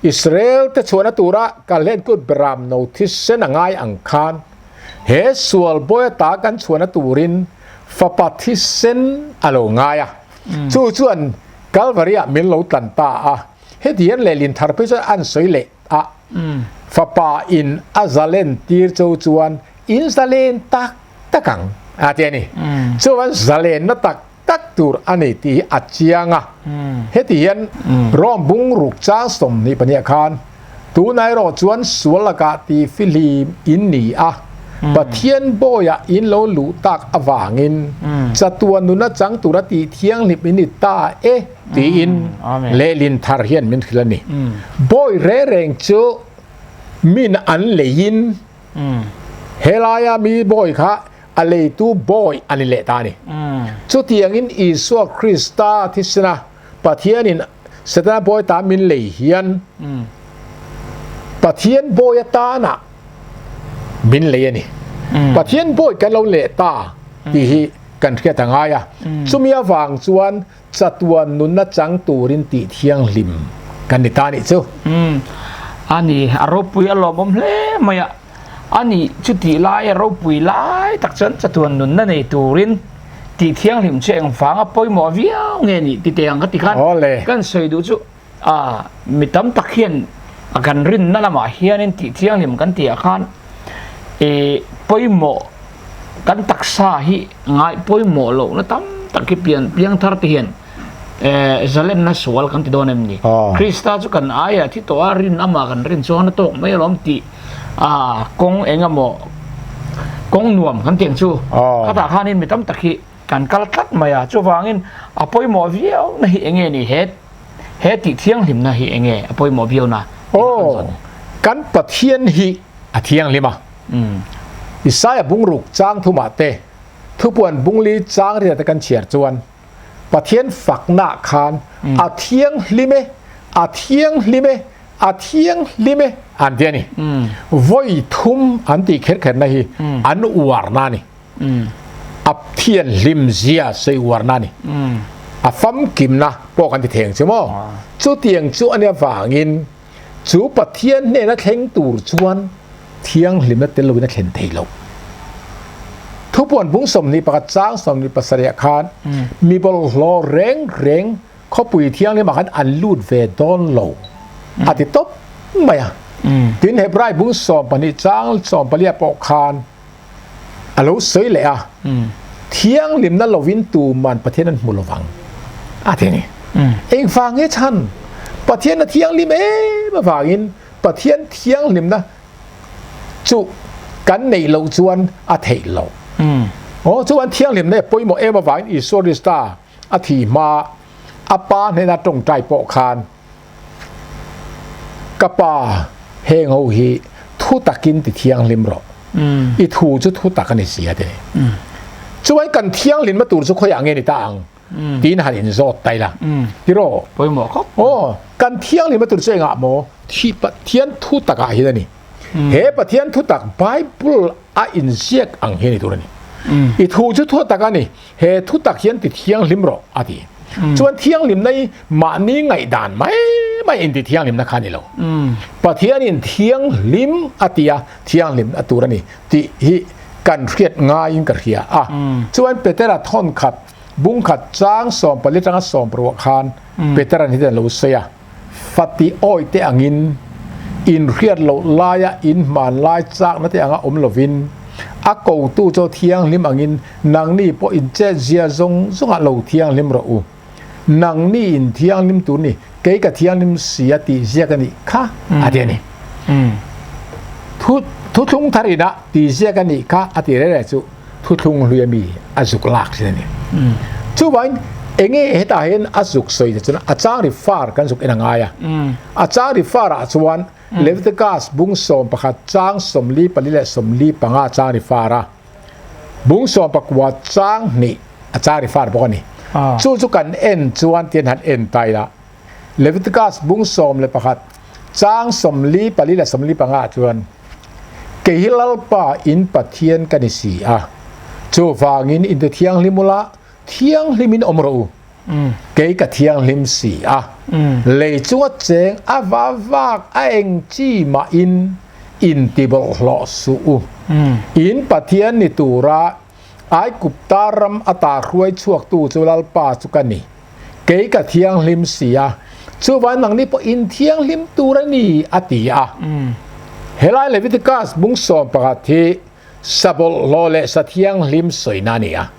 Israel te chhuahna tura Kalhen kut Beram no thisen a ngai ang khan he sual bawi ata kan chhuahna turin Fapa thisen a lo ngai a. Chu chuan Kalvari ah min lo tlan ta a. Heti hian lehlin thar phei chuan an sawi leh a. Fapa in a zalen tir cho chuan In zalen tak tak ang a ti a ni. Chuan zalenna tak tak tur a ni tih hi a chiang a. Heti hian Rome bungruk chang 22 ah khan tunah erawh chuan sual lakah ti fihlim in ni a, Pathian bawiah in lo luh tak avangin chatuan nuna chang tura tih thianghlim in ni ta e tiin lehlin thar hian min hrilh a ni. Bawi reng reng chu min an leiin Helaia mi bawi kha a leitu bawi a ni leh ta a ni. Chutiangin Isua Krista thisena Pathianin Setana bawi ta min lei hian Pathian bawi atana min lei a ni. Pathian bawi kan lo leh ta tih hi kan hriat a ngai a. Chumi avang chuan Chatuan nunna chang turin tih thianghlim kan ni ta nih chu. Umm a ni, a ropui a lawmawm hle mai a, a ni chutih lai a ropui lai tak chuan chatuan nunna nei turin tih thianghlim chu engvanga pawimawh viau nge nih ti teh ang ka ti khan kan sawi duh chu a mi tam tak hian a kan rinna lamah hianin tih thianghlim kan tih ah khan ih pawimawh kan taksa hi ngai pawimawh lohna tam tak hi pian piang thar te hian eh zalenna sual kan ti dawn em ni Krista chu kan aiah thi tawh a rin amah kan rin chuan a tawk mai alawm tih a kawng eng emaw kawng nuam kan tih ang chu khatah khanin mi tam tak hi Kan kal tlat mai a, chuvangin a pawimawh viau na hi enge ni he he tih thianghlimna hi enge a pawimawh viau na? Aw, kan Pathian hi a thianghlim a. Isaiah bungruk chang thumah te, thupuan bungli chang riat te kan chhiar chuan Pathian fakna khan a thianghlim e, a thianghlim e, a thianghlim e an ti a ni. Vawi thum an tih kher kherna hi an uarna a ni. A thianhlim zia sawi uarna a ni. A famkimna pawh kan ti thei ang che maw? Chutiang chu a nia vangin chu Pathian hnena thleng tur chuan thianghlimna tel loin a thlen thei lo. Thupuan bung 21 chang 27 ah khan mi bawlhhlawh reng reng khawpui thianghlimah khan an lut ve dawn lo a ti tawp mai a. Tin, Hebrai bung 12 chang 14 ah pawh khan a lo sawi leh a, Thianghlimna lovin tuman Pathian an hmu lovang a ti a ni. Engvang nge chhan? Pathian a thianghlim em avangin Pathian thianghlimna chu kan neih loh chuan a theih loh. Aw, chuan thianghlimna hi a pawimawh em avangin Isua Krista a thih hma a Pa hnena tawngtai pawh khan Ka Pa, heng ho hi thu takin ti thianghlim rawh. I thu chu thu tak a ni si a ti ni. Chuan kan thianghlimna tur chu khawiah nge ni ta ang? Tiin han inzawt ta ila. Tiraw? Pawimawh khawp. Aw, kan thianghlimna tur chu engah maw? Thi Pathian thu takah hian a ni. He Pathian thu tak Bible a inziak ang hi a ni tur a ni. I thu chu thu tak a ni. He thu tak hian ti thianghlim rawh a ti. Chuan thianghlimna hi mahni ngaihdan mai mai inti thianghlimna kha a ni lo. Pathianin thianghlim a ti a, thianghlim a tur a ni tih hi kan hriat ngaiin ka hria a. Chuan Petera thawn khat, bung khat chang 14 atanga 16 khan Petera'n hian a lo sawi a, Fati awi te angin, inhriat loh laia inhmanlai chakna te anga awm lovin, a kotu chu thianghlim angin nangni pawh inchet zia zawng zawngah lo thianghlim rawh u. Nangni in thianghlim tur ni, kei ka thianghlim si a tih ziak a nih kha, a ti a ni. Thu thuthlung thar inah tih ziak a nih kha a ti reng reng chu. Thuthlung hlui ami a zuk lak thin a ni. Chuvangin enge hetah hian a zuk sawi te chuan a chang ri far kan zuk en a ngai a. A chang ri far ah chuan Leviticus bung 11 chang 44 leh 45 chang ri far a, bung 19 chang 2 a chang ri far bawk a ni. Chu chu kan en chuan tian han en ta ila Leviticus bung 11 chang 44 leh 45 ah chuan Kei hi Lalpa in Pathian ka ni si a, chuvangin inte thianghlim ula, thianghlimin awm rawh u. Kei ka thianghlim si a, lei chunga cheng a va vak a eng chi mahin inti bawlhhlawh suh u. In Pathian ni tura Aigupta ram ata hruai chhuaktu chu Lalpa chu ka ni. Kei ka thianghlim si a, chuvang nangni pawh in thianghlim tur a ni, a ti a. Helai Leviticus bung 11 hi sabawlhhlawh leh sa thianghlim sawina a ni a.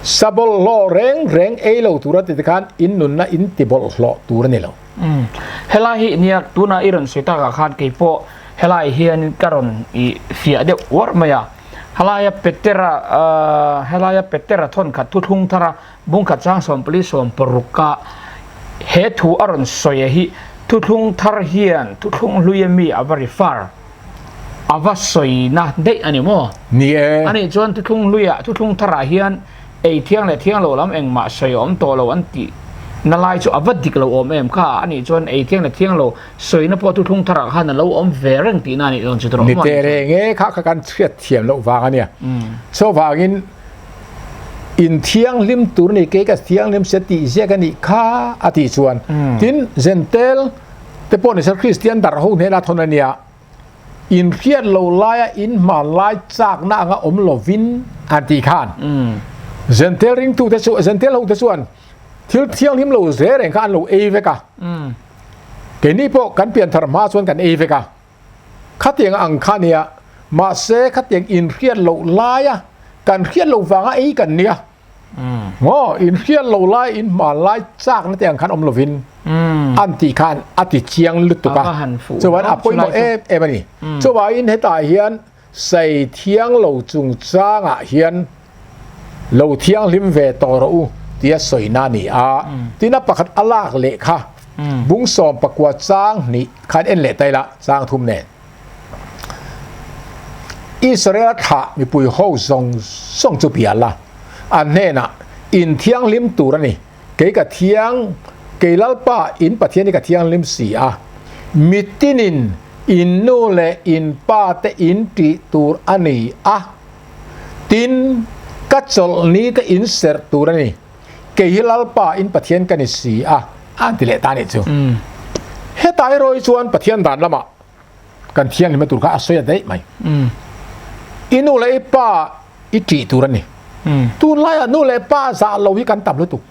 Sabawlhhlawh reng reng ei lo tura ti te khan in nunna in ti bawlhhlawh tur a ni lo. Helai hi nia tuna i rawn sawi takah khan kei pawh helai hian ka rawn i fiah deuh uar mai a. Helaia Petera helaia Petera thawnkhat thuthlung thara Bungkhat chang 14 16 ah he thu a rawn sawi a hi thuthlung thar hian thuthlung hlui a mi a va refer a va sawi na daih a ni maw? Ni e. A nih chuan thuthlung hlui ah thuthlung thar ah hian ei thiang leh thiang lo lam engmah sawi a awm tawh lo an tih na lai chu a va dik lo awm em kha a nih chuan ei thiang leh thiang lo sawi na pawh thuthlung thar ah khan a lo awm ve reng tihna a nih dawn chu tawh Ni teh reng e kha kha kan chhiat thiam loh vang a nia. Chuvangin In thianghlim tur ni kei ka thianghlim se tih ziak a nih kha a tih chuan tin Zentel te pawh ni se Kristian darh ho hnena thawn a nia in hriat lo laia in hman lai chakna anga awm lovin an tih khan Zentel ringtu te chu Zentel ho te chuan thil thianghlim lo zel reng kha an lo ei vek a keini pawh kan pianthar hma chuan kan ei vek a. Khatiang ang kha nia, mahse khatiang inhriat loh laia kan hriat loh vanga ei kan nia. Maw, inhriat loh lai, inhman lai chakna te ang khan awm lovin an tih khan a ti chiang lutuk a. Chuan a pawimawh em em a ni. Chuvangin hetah hian Sei thiang lo chungchangah hian lo thianghlim ve tawh rawh u tia sawina a ni a. Tin a pakhat a lak leh kha bung 19 chang hnih khan en leh ta ila chang thum nen. Israel thlah mipui ho zawng zawng chu pial a, an hnenah in thianghlim tur a ni. Kei ka thiang, kei Lalpa in Pathian hi ka thianghlim si a, mitinin in nu leh in pa te in tih tur a ni a, tin, ka chawlhni te in serh tur a ni. Kei hi Lalpa in Pathian ka ni si a, a an ti leh ta a nih chu. Hetai rawi chuan Pathian dan lamah kan thianghlimna tur kha a sawi a daih mai. I nu leh i pa i ṭih tur a ni. Tunlaiah nu leh pa zah lo hi kan tam lutuk.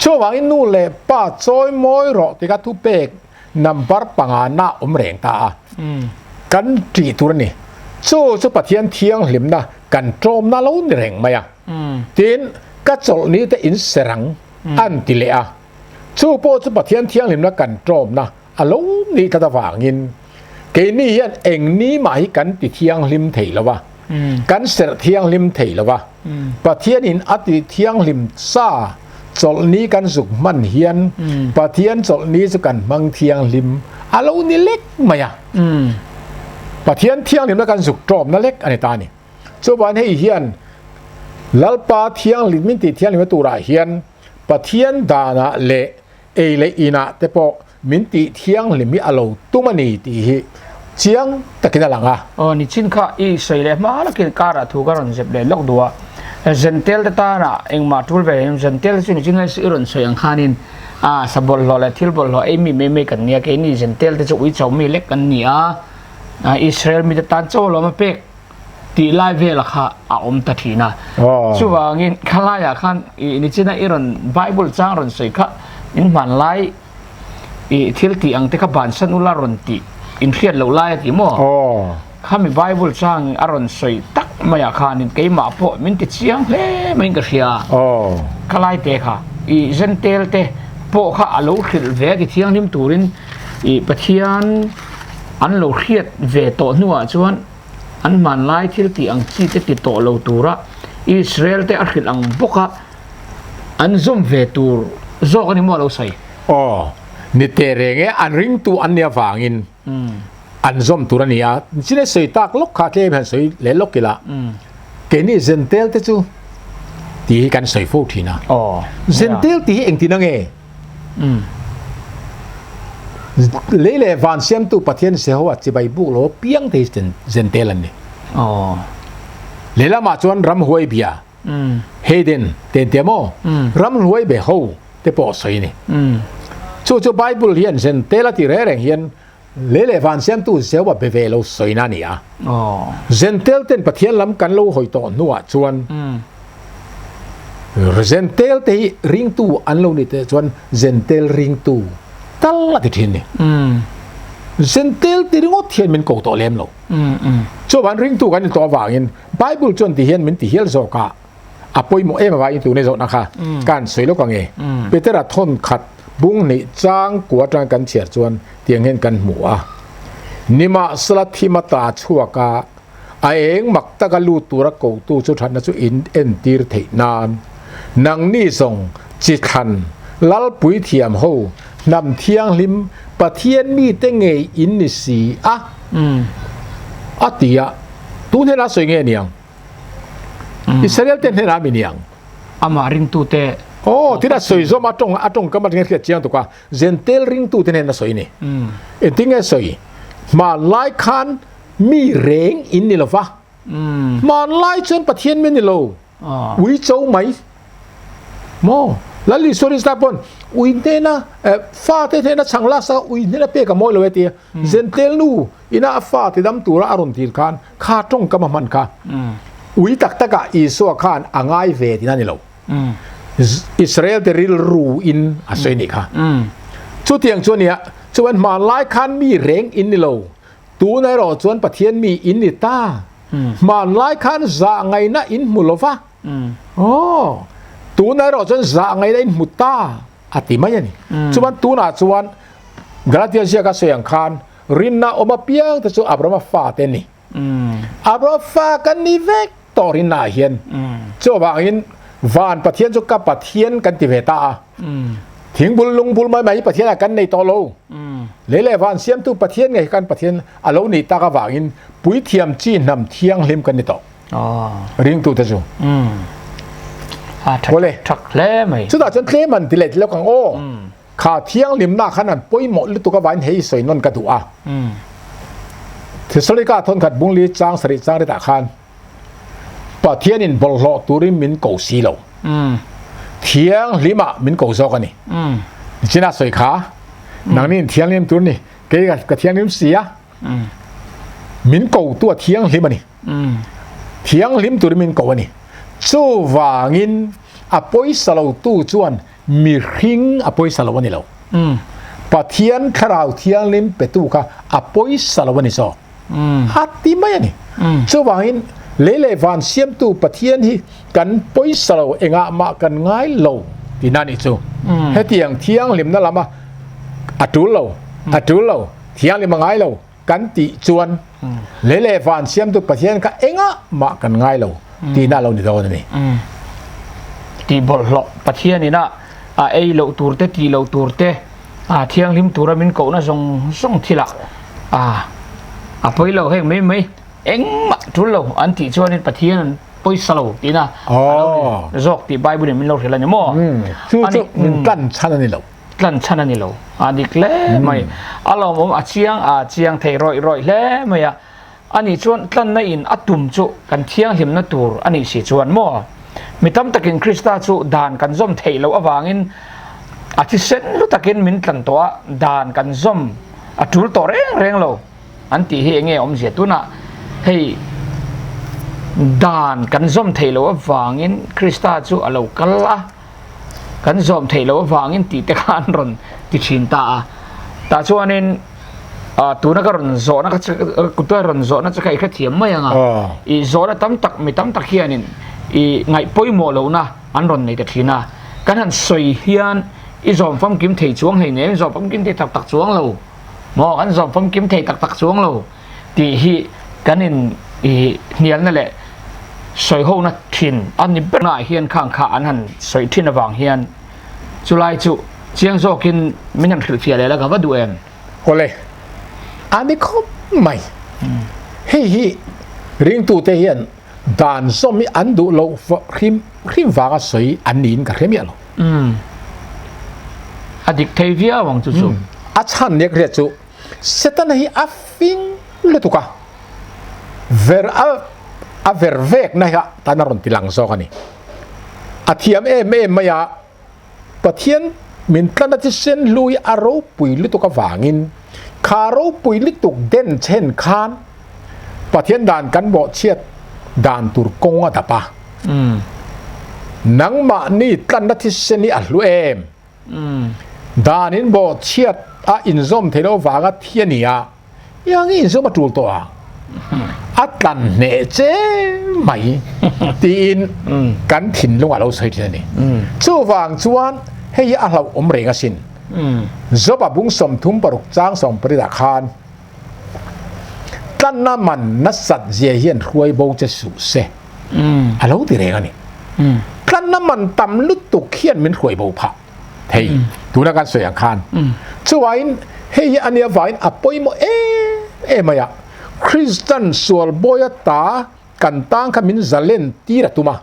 Chuvangin nu leh pa chawi mawi rawh tih kha thupek number pangana awm reng ta a. Kan ṭih tur a ni. Chu chu Pathian thianghlimna kan ṭawmna lo ni reng mai a. Tin, ka chawlhni te in serang an ti leh a. Chu pawh chu Pathian thianghlimna kan ṭawmna a lo nih tlat avangin keini hian eng ni mah hi kan ti thianghlim thei lo a, kan serh thianghlim thei lo a. Pathianin a ti thianghlim sa chawlhni kan zuk hman hian Pathian chawlhni chu kan hmang thianghlim a lo ni lek mai a. Pathian thianghlimna kan zuk ṭawmna lek a ni ta a ni. Chuvan hei hian Lalpa thianghlim min tih thianghlimna turah hian Pathian danah leh ei leh inah te pawh min tih thianghlim hi a lo tum a ni tih hi chiang takin a lang a. Aw nichin kha i sawi leh hma lakin karah thu ka rawn zep leh lawk duh a, Zentel te tanah engmah tul ve lem Zentel te chu nichin khan i rawn sawi ang khanin a sa bawlhhlawh leh thil bawlhhlawh ei mi mai mai kan nia keini Zentel te chu uicho mi lek kan ni a, Israel mite tan chaw lawm a pek. tih lai vela kha a awm ta thin a. Chuvangin khalaiah khan i nichina i rawn Bible chang rawn sawi kha in hman lai i thil tih ang te kha bansan ula rawn tih in hriat loh lai a ti maw? Khami Bible chang a rawn sawi tak maiah khanin keimah pawh min ti chiang hle maiin ka hria. Khalai te kha i Zentel te pawh kha a lo hrilh ve a ti thianghlim turin i Pathian an lo hriat ve tawh hnuah chuan An hmanlai thil tih ang chi te ti tawh lo tura Israel te a hrilh ang bawka an zawm ve tur zawk a ni maw a lo sawi? Aw, ni teh reng e, an ringtu an nih avangin an zawm tur a ni a. Chin e sawi tak lawk kha tlem hian sawi leh lawk ila, keini Zentel te chu tih hi kan sawi fo thin a. Zentel tih hi engtin ange? Lei leh van siamtu Pathian Jehovah chibai buk lo piang te hi Zentel an ni. Lehlamah chuan ramhuai bia, Heiden te an tia maw? Ramhnuai be ho te pawh sawi a ni. Chu chu Bible hian Zentel a tih reng reng hian Lei leh van siamtu Jehovah be ve lo sawina a ni a. Zentel ten Pathian lam kan lo hawi tawh hnuah chuan Zentel te hi ringtu an lo nih teh chuan Zentel ringtu tal a ti thin ni. Zentel ti ringawt hian min ko tawh lem lo. Chuvan ringtu kan ni tawh avangin Bible chuan ti hian min ti hial zawk a. A pawimawh em avangin tuna zawhna kha ka han sawi lawk ang e. Petera thawn khat bung hnih chang kua atanga kan chhiar chuan tiang hian kan hmu a. Nimahsela thim a ta chhuak a, a eng mak taka lut tura kotu chu thatna chu in entir theih nan nangni zawng chi thlan Lalpui thiam ho hnam thianghlim Pathian mite ngei in ni si a, a ti a. Tun hian a sawi nge niang? Israel te hnenah mi niang. Amah ringtute. Aw, tin a sawi zawm a tawng a tawngkam atanga hriat chiang tuk a, Zentel ringtute hnen a sawi ni. Engtin nge sawi? Hmanlai khan mi reng in ni lova. Hmanlai chuan Pathian mi ni lo. Ui cho mai. Maw? Lal Isua Krista pawn ui hnena fate hnena chhang lak sak a ui hnena pek a mawi lo e tia. Zentel nu ina a fate dam tura a rawn dil khan Kha tawngkam a hman kha ui tak takah Isua khan a ngai ve tihna a ni lo. Israel te rilru in a sawi nih kha. Chutiang chu a nia, chuan hmanlai khan mi reng in ni lo, tuna erawh chuan Pathian mi in ni ta. Hmanlai khan zah ngaihna in hmu lo va, aw, tuna erawh chuan zah ngaihna in hmu ta a ti mai a ni. Chuan tunah chuan Galatia ziaka sawi ang khan Rinna awm apiang te chu Abrahama fa te ni. Abrahama fa kan ni vek tawh rinna ah hian. Chuvangin van Pathian chu ka Pathian kan ti ve ta a. Thingbul lungbul mai mai hi Pathian ah kan nei tawh lo. Lei leh van siamtu Pathian ngei kan Pathian a lo nih tak avangin puithiam chi hnam thianghlim kan ni tawh. Ringtu te chu. Awle. Chutah chuan tlem an ti leh ti lawk ang aw. Kha thianghlimna khan an pawimawh lutuk avangin hei sawi nawn ka duh a. Thesalonika thawnkhat bungli chang sarih chang ritah khan Pathianin bawlhhlawh turin min ko si lo. Thianghlimah min ko zawk a ni. Nichina sawi kha, nangni in thianghlim tur ni, kei ka thianghlim si a, min ko tu a thianghlim a ni. Thianghlim turin min ko a ni. Chuvangin a pawisa lo tu chuan mihring a pawisa lo a ni lo. Pathian Thlarau Thianghlim petu kha a pawisa lo a ni zawk. A ti mai a ni. Chuvangin lei leh van siamtu Pathian hi kan pawisa lo engah mah kan ngai lo tihna a nih chu. Hetiang thianghlimna lama a tul lo, a tul lo, thianghlim a ngai lo kan tih chuan lei leh van siamtu Pathian kha engah mah kan ngai lo tihna a lo ni dawn a ni. Tih bawlhhlawh Pathianin a a ei loh tur te tih loh tur te a thianghlim tura min kohna zawng zawng thilah a a pawi lo heng mai mai engmah tul lo an tih chuanin Pathian an pawisa lo tihna a lo ni zawk tih Bible in min lo hrilh a ni maw? Chu chu min tlan chhan a ni lo. Tlan chhan a ni lo. A dik hle mai. A lawmawm a chiang a chiang thei rawih rawih hle mai a. Ani chuan tlanna in a tum chu kan thianghlimna tur a nih si chuan maw? Mi tam takin Krista chu dan kan zawm theih loh avangin a thisen hlu takin min tlan tawh a, dan kan zawm a tul tawh reng reng lo an tih hi enge awmzia? Tunah hei dan kan zawm theih loh avangin Krista chu a lo kal a, kan zawm theih loh avangin tih te kha an rawn ti thin ta a. Tah chuanin tuna ka rawn zawhna ka kuta rawn zawhna che kha i hrethiam mai ang a. I zawhna tam tak mi tam tak hianin i ngaih pawimawh lohna an rawn nei ta thin a. Kan han sawi hian i zawm famkim thei chuang hleinem, i zawm famkim thei tak tak chuang lo maw, kan zawm famkim thei tak tak chuang lo. tih hi kan in i hnialna leh sawihona thin a ni ber ah hian khang kha an han sawi thin avang hian chulai chu chiang zawkin min han hrilhfiah leh la ka va duh em? Awle, a ni khawp mai. Hei hi ringtute hian dan zawm hi an duh loh hrim hrim vanga sawi an niin ka hre miah lo. A dik thei viau ang chu chu. A chhan nek riat chu Setana hi a fing lutuk a, ver a a ver vekna hi tan a rawn ti lang zawk a ni. A thiam em em mai a, Pathian min tlana thisen hlu hi a ropui lutuk avangin kha ropui lutuk den chhen khan Pathian dan kan bawhchhiat dan tur kawng a dap a. Nangmahni tlanna thisen hi a hlu em? Dan in bawhchhiat a inzawm theih loh vanga thi a ni a, iang i inzawm a tul tawh ang, a tlan hneh che mai tiin kan thinlung a lo sawi thin a ni. Chuvang chuan hei hi a hlauhawm reng asin. Job-a bung 36 chang 18 ah khan tlanna man nasat zia hian hruai bo che suh se a lo ti reng a ni. Tlanna man tam lutuk hian min hruai bo phah thei tuna kan sawi ang khan. Chuvain hei hi a nia vangin a pawimawh em em mai a, Kristan sual bawi ata kan tang kha min zalen tir a tum a.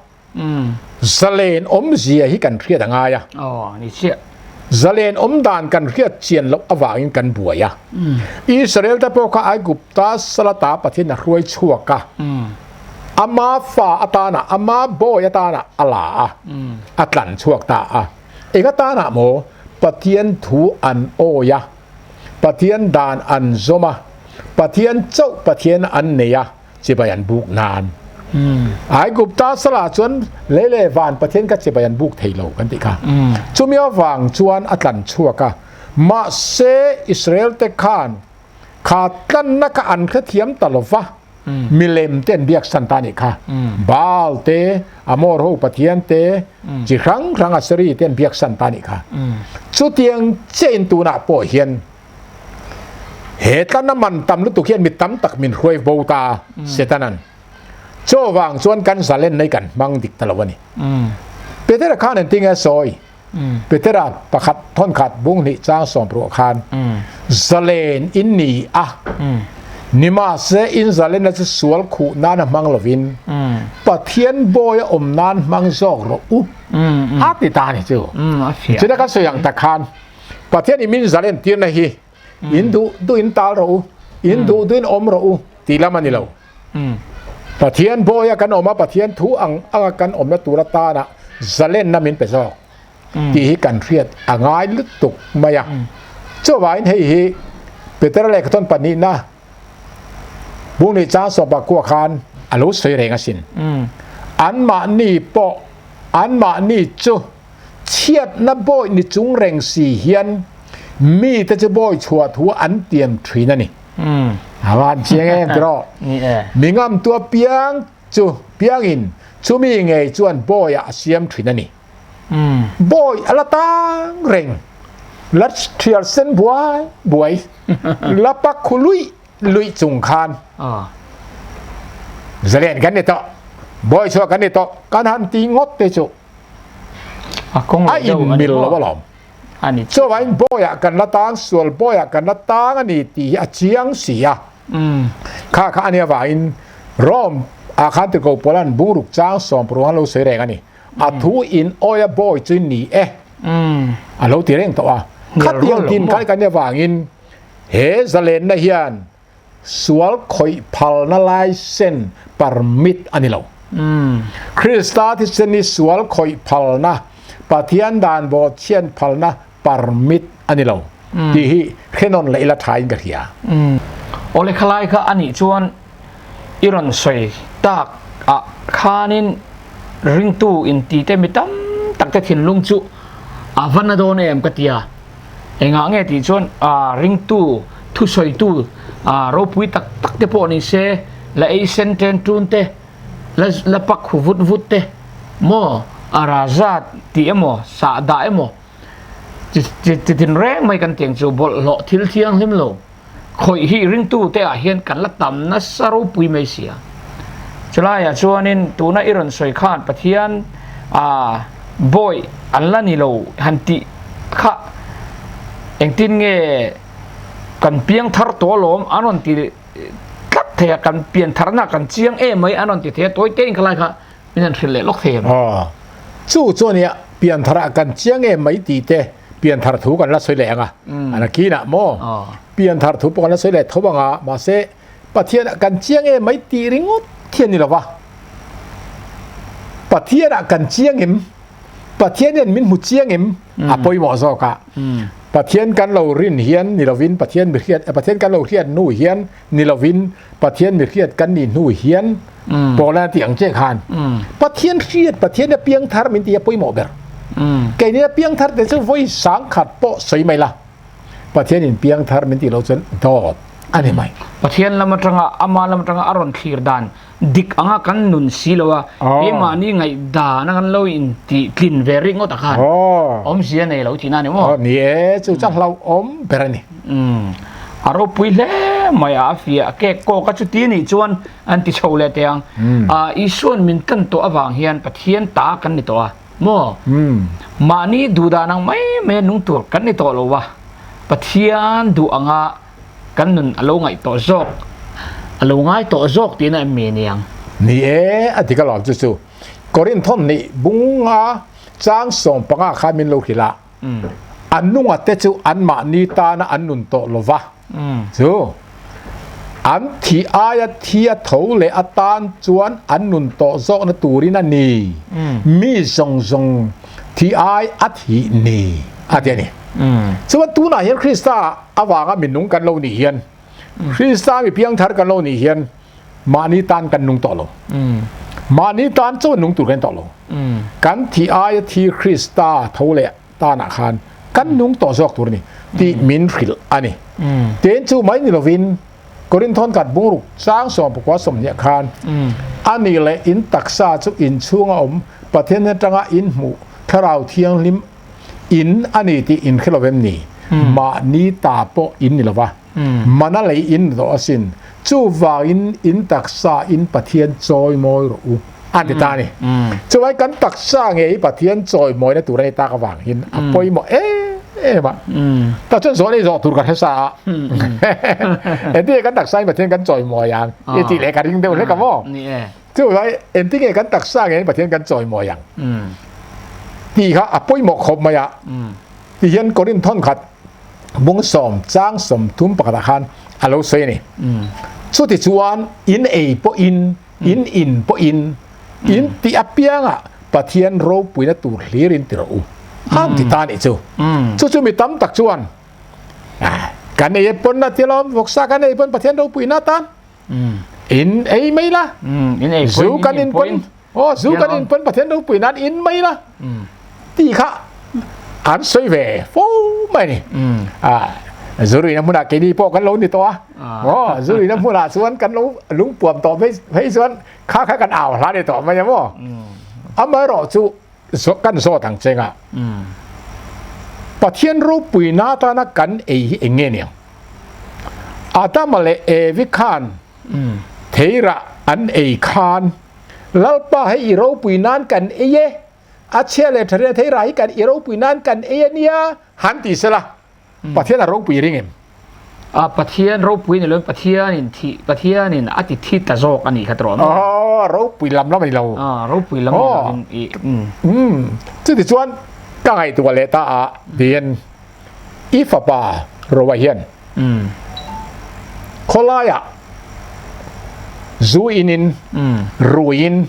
Zalen awmzia hi kan hriat a ngai a. Zalen awm dan kan hriat chian loh avangin kan buai a. Israel te pawh kha Aigupta salata Pathian a hruai chhuak a. Ama fa atana, ama bawi atana a la a, a tlan chhuak ta a. Eng atana maw Pathian thu an awi a, Pathian dan an zawm a, Pathian chauh Pathian an nei a, chibai an buk nan. Aigupta salah chuan lei leh van Pathian kha chibai an buk thei lo kan tih kha. Chumi avang chuan a tlan chhuak a. Mahse Israel te khan kha tlanna kha an hrethiam ta lo va, milem te an biak san ta anih kha. Baal te, Amor ho Pathian te, chi hrang hrang Aseri te an biak san ta anih kha. Chutiang chiahin tunah pawh hian He tlanna man tam lutuk hian mi tam tak min hruai bo ta a, Setanan. Chaw vang chuan kan zalen nei kan hmang dik ta lo a ni. Petera khan engtin nge a sawi? Petera pakhat thawn khat bung hnih chang sawm ruah khan, Zalen in ni a, nimahse in zalenna chu sual khuh nana hmang lovin Pathian bawi a awm nan hmang zawk rawh u, a ti ta a ni chu. Chutah kan sawi ang tak khan, Pathian in min zalen tirna hi in duh duh in tal rawh u, in duh duh in awm rawh u tih lam a ni lo. Pathian bawia kan awm a, Pathian thu ang anga kan awmna tur atana zalenna min pe zawk. tih hi kan hriat a ngai lutuk mai a. Chuvangin hei hi Petera lehkhathawn pahnihna Bungnih chang sawpa kua khan a lo sawi reng asin. Anmahni pawh anmahni chu chhiatna bawi ni chung reng si hian mite chu bawi chhuah thu an tiam thin a ni. A van chiang em tiraw? Mi ngamtu apiang chu piangin chumi ngei chuan bawiah a siam thin a ni. Bawi a la tang reng, la thial sen buai buai, la pak khu luih luih chung khan zalen kan ni tawh, bawi chhuah kan ni tawh, kan han ti ngawt te chu a inmil lo alawm. Chuvangin bawiah kan la tang, sual bawiah kan la tang a ni tih hi a chiang si a. Kha kha a nih avangin Rome ah khan Tirhkoh Paula'n bungruk chang sawmparuk an lo sawi reng a ni. A thu in awi a bawi chu ni e a lo ti reng tawh a. Khatiang tin khan kan nih avangin he zalenna hian sual khawih phalna laisen permit a ni lo. Krista thisen hi sual khawih phalna, Pathian dan bawhchhian phalna permit a ni lo tih hi hrenawn leh ila thain ka hria. Awle khalai kha a nih chuan i rawn sawi tak ah khanin ringtu inti te mi tam tak te thinlung chu a va na dawn em ka tia. Engah nge tih chuan ringtu thusawitu ropui tak tak te pawh ni se la ei sen ṭen ṭun te la la pak hu vut vut te maw a razat tih emaw sahdah emaw chi chi chi tin reng mai kan tiang chu bawlhhlawh thil thianghlim lo khawih hi ringtu te ah hian kan la tam nasa ropui mai si a chulaiah chuanin tuna i rawn sawi khan Pathian ah bawi an la ni lo han tih kha engtin nge kan piang thar tawh alawm an rawn ti tlat thei a kan pian tharna kan chiang em mai an rawn ti thei a tawi te in khalai kha min han hrilh leh lawk thei em? Aw chu chu ania pian tharah kan chiang em mai tih te pian thar thu kan la sawi leh ang a an a kinah maw pian thar thu pawh kan la sawi leh tho ang a mahse Pathian ah kan chiang em mai tih ringawt hi a ni lo va Pathian ah kan chiang em Pathian hian min hmu chiang em a pawimawh zawk a Pathian kan lo rin hian ni lovin Pathian mi hriat Pathian kan lo hriat hnu hian ni lovin Pathian mi hriat kan nih hnu hian Paula tih ang che khan Pathian hriat Pathian a piang thar min tih a pawimawh ber keini a piang thar te chu vawi sang khat pawh sawi mai la Pathian in piang thar min tih loh chuan dawt a ni mai. Pathian lam atanga ama lam atanga a rawn thlir dan dik anga kan nun si lo a, keimahni ngaihdan a kan lo intih tlin ve rik ngawt ah khan awmzia nei lo tihna a ni maw? Ni e, chu chuan hlauhawm ber a ni. A ropui hle mai a, a fiah kek kawk a, chuti nih chuan an ti chho leh teh ang. Isua'n min tan tawh avang hian Pathian ta kan ni tawh a maw? Mahni duhdan ang mai mai a nung tur kan ni tawh lo va, Pathian duh anga Kan nun a lo ngaih tawh zawk, a lo ngai tawh zawk tihna em mi niang? Ni e, a dik alawm chu chu. Korinthon nih bunga chang 15 khan min lo hrilh a, an nunga te chu anmahni tana an nun tawh lo va, chu an thih aia thi a tho leh atan chuan an nun tawh zawkna turin a ni, mi zawng zawng thih ai a thih ni, a ti a ni. Chuan tunah hian Krista avanga minung kan lo nih hian Krista mi piangthar kan lo nih hian mahni tan kan nung tawh lo. Mahni tan chuan nung tur kan tawh lo. Kan thi aia thi Krista tho leh tanah khan kan nung tawh zawk tur a ni tih min hrilh a ni. Tin chu mai ni lovin Korinthon khat bungruk chang 19 20 khan a nih leh in taksa chu inchhunga awm Pathian atanga in hmuh Thlarau Thianghlim In a ni tih in hre lo em ni? Mahni ta pawh in ni lo va, mana lei in ni tawh asin. Chuvangin in taksa in Pathian chawimawi rawh u, a ti ta a ni. Chuvangin kan taksa nge hi Pathian chawimawina tur a ni tak avangin a pawimawh em em a. Tah chuan zawh nei zawh tur ka hre sa a. Engtinge kan taksa in Pathian kan chawimawi ang i tih leh ka ring deuh hlek a maw? Chuvangin engtinge kan taksa nge Pathian kan chawimawi ang? Tih kha a pawimawh khawp mai a. Ti hian Korinth thawn khat bung sawm chang 31 ah khan a lo sawi a ni. Chuti chuan in ei pawhin, in in pawhin, in tih apiangah Pathian ropuina tur hlirin ti rawh u. A ti ta nih chu. Chu chu mi tam tak chuan kan ei pawn a ti alawm, vawksa kan ei pawn Pathian ropuina atan in ei mai la, zu kan in pawn aw zu kan in pawn Pathian ropui nan in mai la tih kha an sawi ve fo mai ni. Zu ruihna hmunah keini pawh kan lo ni tawh a, aw zu ruihna hmunah chuan kan lo lungpuam tawh phei chuan kha kha kan au hla ni tawh mai a maw. Amaherawhchu kan zawt ang cheng a, Pathian ropuina atana kan ei hi eng nge niang? Adama leh Evi khan theirah an ei khan, Lalpa hei i ropui nan kan ei e, a chhia leh tha ria theirah hi kan i ropui nan kan ei a nia, han ti sela, Pathian a ropui ring em? A Pathian ropui ni loin Pathianin thih Pathianin a ti thi ta zawk a nih kha tawh maw? Aw, ropui lam lam a ni lo. A ropui lam ni loin i um. Chuti chuan ka ngaihtuah leh ta a tiin i fapa Roa hian khawlaiah zu inin ruiin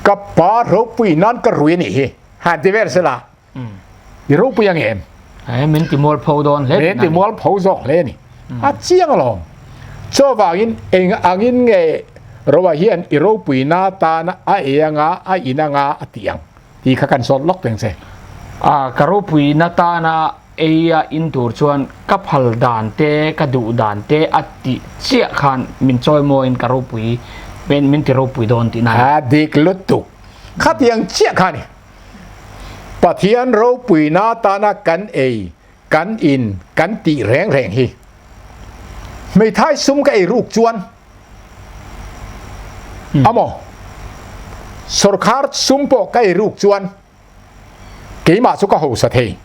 ka pa ropui nan ka rui a nih hi han ti vel sela I ropui ang em? He min ti mualpho dawn hle. Min ti mualpho zawk hle ni. A chiang alawm. Chuvangin eng angin nge Roa hian i ropuina tana a ei anga a in anga a tih ang tih kha kan zawt lawk teng che. A, ka ropuina tana ei a in tur chuan ka phal dan te, ka duh dan te a tih chiah khan min chawimawiin ka ropui, min ti ropui dawn tihna a ni. A dik lutuk. Khatiang chiah kha a ni. Pathian ropuina atana kan ei, kan in, kan tih reng reng hi. Hmeithai sum ka ei ruk chuan amaw sorkar sum pawh ka ei ruk chuan keimah chu ka hausa thei.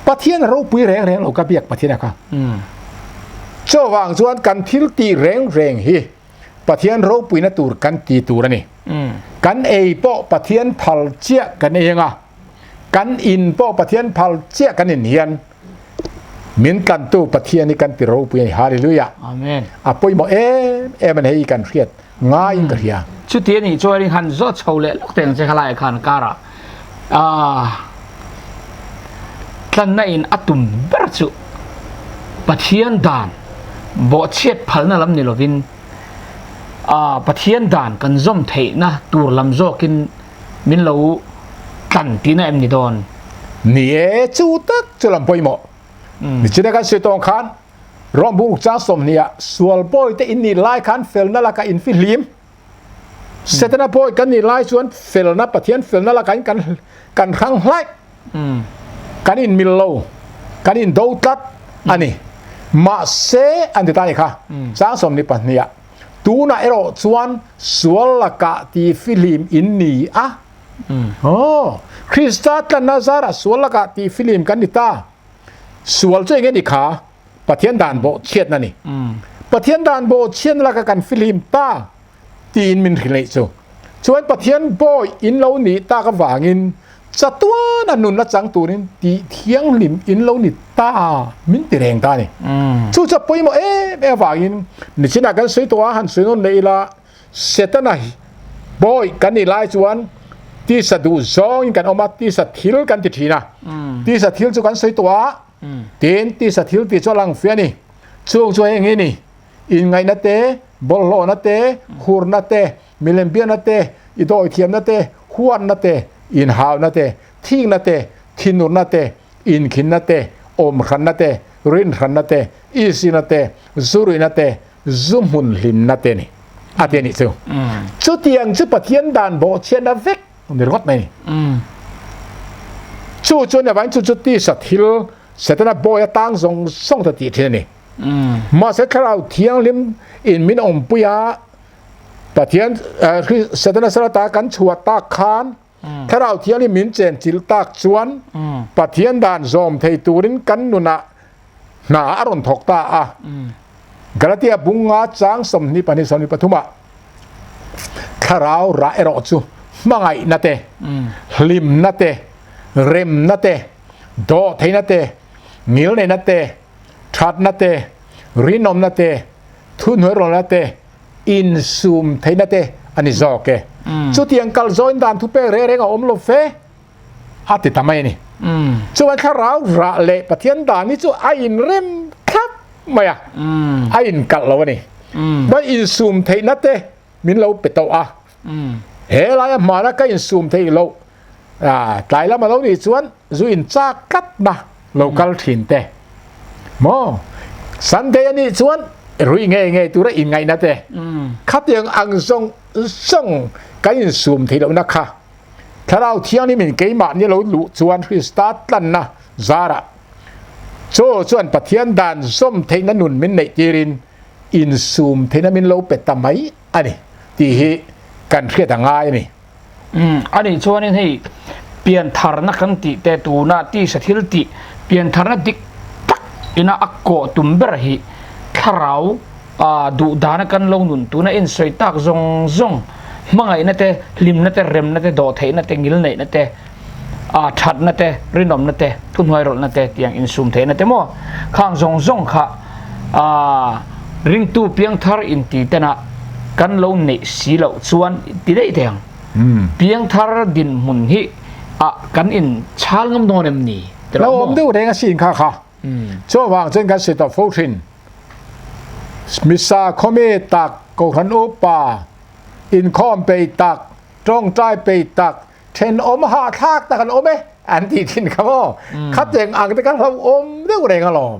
Pathian ropui reng reng lo ka biak Pathian a kha. Chuvang chuan kan thil tih reng reng hi Pathian ropuina tur kan ti tur a ni. Kan ei pawh Pathian phal chiah kan ei anga, kan in pawh Pathian phal chiah kan in hian min tlantu Pathian hi kan ti ropui a ni. Hallelujah. Amen. A pawimawh em em a ni hei kan hriat ngaiin ka hria. Chuti a nih chuan in han zawt chho leh lawk teng che khalai khan karah tlanna in a tum ber chu Pathian dan bawhchhiat phalna lam ni lovin Pathian dan kan zawm theihna tur lam zawkin min lo tlan tihna em ni dawn? Ni e, chu tak chu lam pawimawh. Nichina kan sawi tawng khan Rom buk chang 20 ah sual bawi te in nih lai khan felna lakah in fihlim. Setana bawi kan nih lai chuan felna Pathian felna lakah in kan kan hrang hlaih. Kan in mil lo, kan in do tlat a ni. Mahse an ti ta ni kha, chang 22 ah tunah erawh chuan sual lakah ti fihlim in ni a. Aw, Krista tlanna zarah sual lakah ti fihlim kan ni ta. Sual chu eng nge ni kha? Pathian dan bawh chhiatna ni. Pathian dan bawh chhiatna laka kan fihlim ta tiin min hrilh chu. Chuan Pathian bawi in lo nih tak avangin chatuan a nunna chang turin tih thianghlim in lo ni ta min ti reng ta ni. Chu chu a pawimawh em em avangin nichinah kan sawi tawh a, han sawi nawn leh ila Setana bawi kan nih lai chuan tisa duh zawngin kan awm a, tisa thil kan ti thin a. Tisa thil chu kan sawi tawh a, Tin, tisa thil tih chu a lang fe a ni. Chung chu heng hi ni, inngaihna te, bawlhhlawhna te, hurna te, milem biakna te, i dawithiamna te, huatna te, inhauna te, thikna te, thinurna te, inkhinna te, awmhranna te, rinhranna te, isina te, zuruihna te, zu hmun hlimna te ni a ti a nih chu. Chutiang chu Pathian dan bawhchhiatna vek ni ringawt mai ni. Chu chu nia vangin chu chu tisa thil Setana bawi atang zawng zawng ta tih thin a ni. Mahse Thlarau Thianghlim in min awmpui a, Pathian Setana sal ata kan chhuah tak khan Thlarau Thianghlim min chen chilh tak chuan Pathian dan zawm thei turin kan nunah hna a rawn thawk ta a. Galatia bunga chang 22 23 ah Thlarau rah erawh chu hmangaihna te, hlimna te, remna te, dawhtheihna te, ngilneihna te, thatna te, rinawmna te, thuhnuairawlna te, insum theihna te a ni zawk e. Chutiang kal zawin dan thupek reng reng a awm lo fe. a ti ta mai a ni. Chuan thlarau rah leh Pathian dan hi chu a inrem thlap mai a, a inkalh lo a ni. Chuan insum theihna te min lo pe tawh a, he laia hmana ka insum theih loh tlai lam a lo nih chuan zu inchak tlatna lo kal thin te maw Sunday a nih chuan rui ngei ngei tura inngaihna te khatiang ang zawng zawng kan insum theih lohna kha Thlarau Thianghlim in keimahni lo luh chuan Krista tlanna zarah chaw chuan Pathian dan zawm theihna nun min neih tirin insum theihna min lo pe ta mai a ni tih hi kan hriat a ngai a ni. Umm a nih chuanin hei piantharna kan tih te tuna tisa thil tih piantharna dik tak ina a kawh tum ber hi thlarau ah duh dana kan lo nun tuna insawi tak zawng zawng hmangaihna te hlimna te remna te dawhtheihna te ngilneihna te ah thatna te rinawmna te thuhnuai rawlhna te tiang insum theihna te maw khang zawng zawng kha ah ringtu piangthar inti tena kan lo neih si loh chuan ti daih thei ang. Piangthar dinhmun hi ah kan in chhal ngam dawn em ni? Lo awm deuh reng a sin kha kha. Chuvang chuan kan sawi tawh fo thin. Misa khawmi tak, Kohhran upa, inkhawm peih tak, tawngtai peih tak, thenawm hahthlak tak an awm e an tih thin kha maw. Khateng ang te kha hlauhawm deuh reng alawm.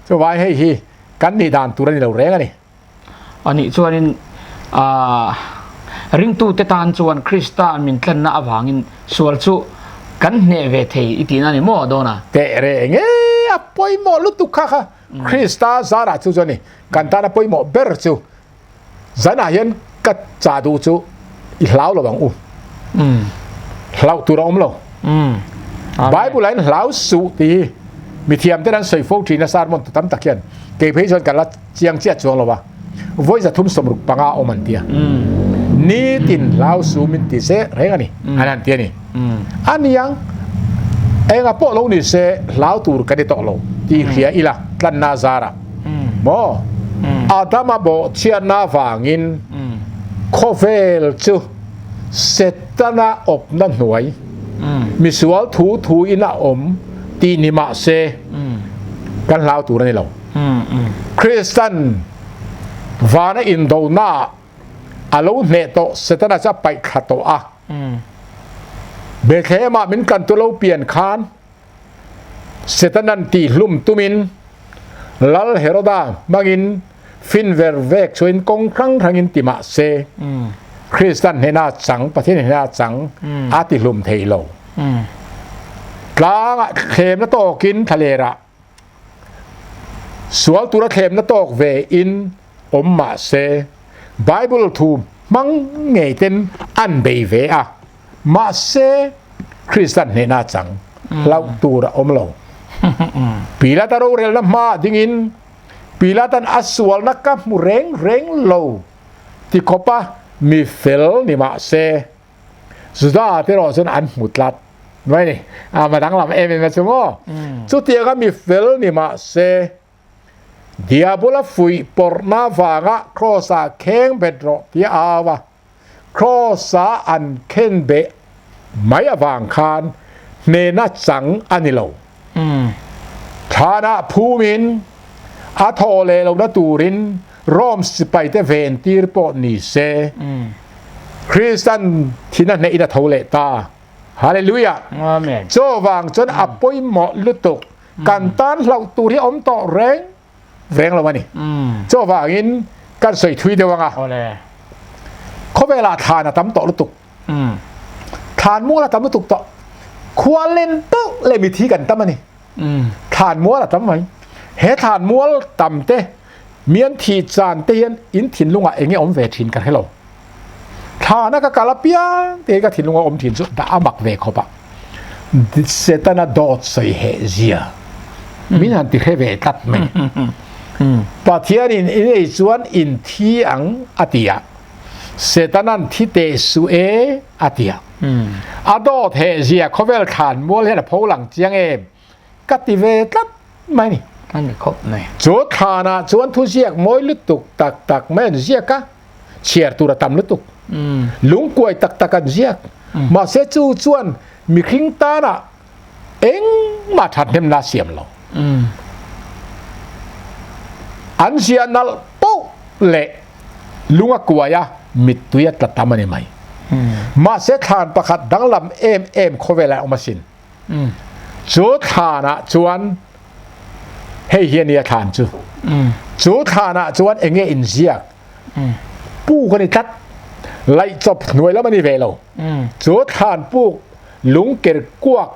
Chuvang hei hi kan nih dan tur a ni lo reng a ni. Anih chuanin aah ringtute tan chuan Krista min tlanna avangin sual chu kan hneh ve thei i tihna a ni maw dawn a? Teh reng e, a pawimawh lutuk kha kha Krista zarah chu chu a ni. Kan tana pawimawh ber chu zanah hian ka chah duh chu i hlau lo ang u. Hlauh tur a awm lo. Bible ah hian hlau suh tih hi mithiam ten an sawi fo thin a sermon tu tam tak hian kei phei chuan ka la chiang chiah chuang lo a. Vawi 365 awm an tia. Nitin hlau suh min ti se reng a ni an han ti a ni. A niang enga pawh lo ni se hlau tur ka ni tawh lo tih hria ila tlanna zarah maw Adama bawhchhiatna avangin khawvel chu Setana awpna hnuai misual thu thu in a awm tih ni mah se kan hlau tur a ni lo. Kristan vana indonaah a lo hneh tawh Setana chu a paih thla tawh a. Bethlehem-ah min tlantu lo pian khan Setanan tihhlum tumin Lal Heroda hmangin fin ver vek chuin kawng hrang hrangin ti mah se, Kristan hnena chang, Pathian hnena chang a tihlum thei lo. Tlangah thlemna tawkin thlalerah sual tura thlemna tawk ve in awm mah se, Bible thu hmang ngei ten an bei ve a. Mahse, Kristan hnehna chang hlauh tur a awm lo. Pilata rorelna hmaah dingin Pilatan a sualna ka hmu reng reng lo ti khawpa mi fel ni mah se, Juda te erawh chuan an hmu tlat mai ni. A ma danglam em em a chu maw? Chutianga mi fel ni mah se, Diabola fuih pawrhna vanga Kraws-ah kheng bet rawh tia a au a. Kraws-a an khen beh mai avang khan hnena chang a ni lo. Thlanah phumin a thawh leh lohna turin Rome sipaite ventir pawh ni se, Kristan thina hnehin a tho leh ta. Hallelujah! Chaw vang chuan a pawimawh lutuk, kan tan hlauh tur hi a awm tawh reng. Veng lo a ni. Chuvangin kan sawi thui deuh ang a. Khawvelah thlan a tam tawh lutuk. Thlan mual a tam lutuk tawh. Khua len tawh leh mithi kan tam a ni. Thlan mual a tam mai. He thlan mual tam te mian thi chan te hian in thinlungah eng nge awm ve thin ka hre lo. Thlana ka kal apiang te hi ka thinlunga awm thin chu dah a mak ve khawp a. Setana dawt sawi heh zia min han ti hre ve tlat mai. Pathianin in ei chuan in thi ang a ti a, Setanan thi teh suh e a ti a. A dawt heh zia khawvel thlan mual hian a pho lang chiang em? Ka ti ve tlat mai ni. A ni khawp mai. Chu thlanah chuan thuziak mawi lutuk tak tak mai an ziak a, chhiar tur a tam lutuk. Lungkuai tak tak an ziak. Mahse chu chuan. mihring tana engmah thathnemna a siam lo. An ziah nalh poh leh lung a kuai a, mittui a tla tam a ni mai. Mahse thlan pakhat danglam em em khawvelah a awm asin. Chu thlanah chuan hei hi a nia thlan chu. Chu thlanah chuan enge inziak puk a ni tlat. Laih chawp hnuai lam a ni ve lo. Chu thlan puk lungker kuak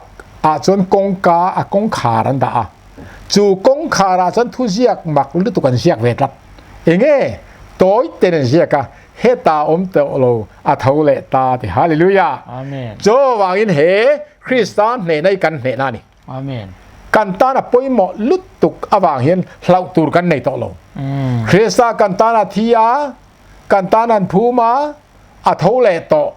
ah chuan kawngka a kawngkhar an dah a. Chu kawngkhar ah chuan thuziak mak lutuk an ziak ve tlat. Enge tawi ten an ziak a, heta awm tawh lo a tho leh ta ti. Hallelujah! Amen. Chuvangin he Krista hnehna hi kan hnehna a ni. Amen. Kan tan a pawimawh lutuk avang hian hlauh tur kan nei tawh lo. Krista kan tan a thi a, kan tan an phum a, a tho leh tawh.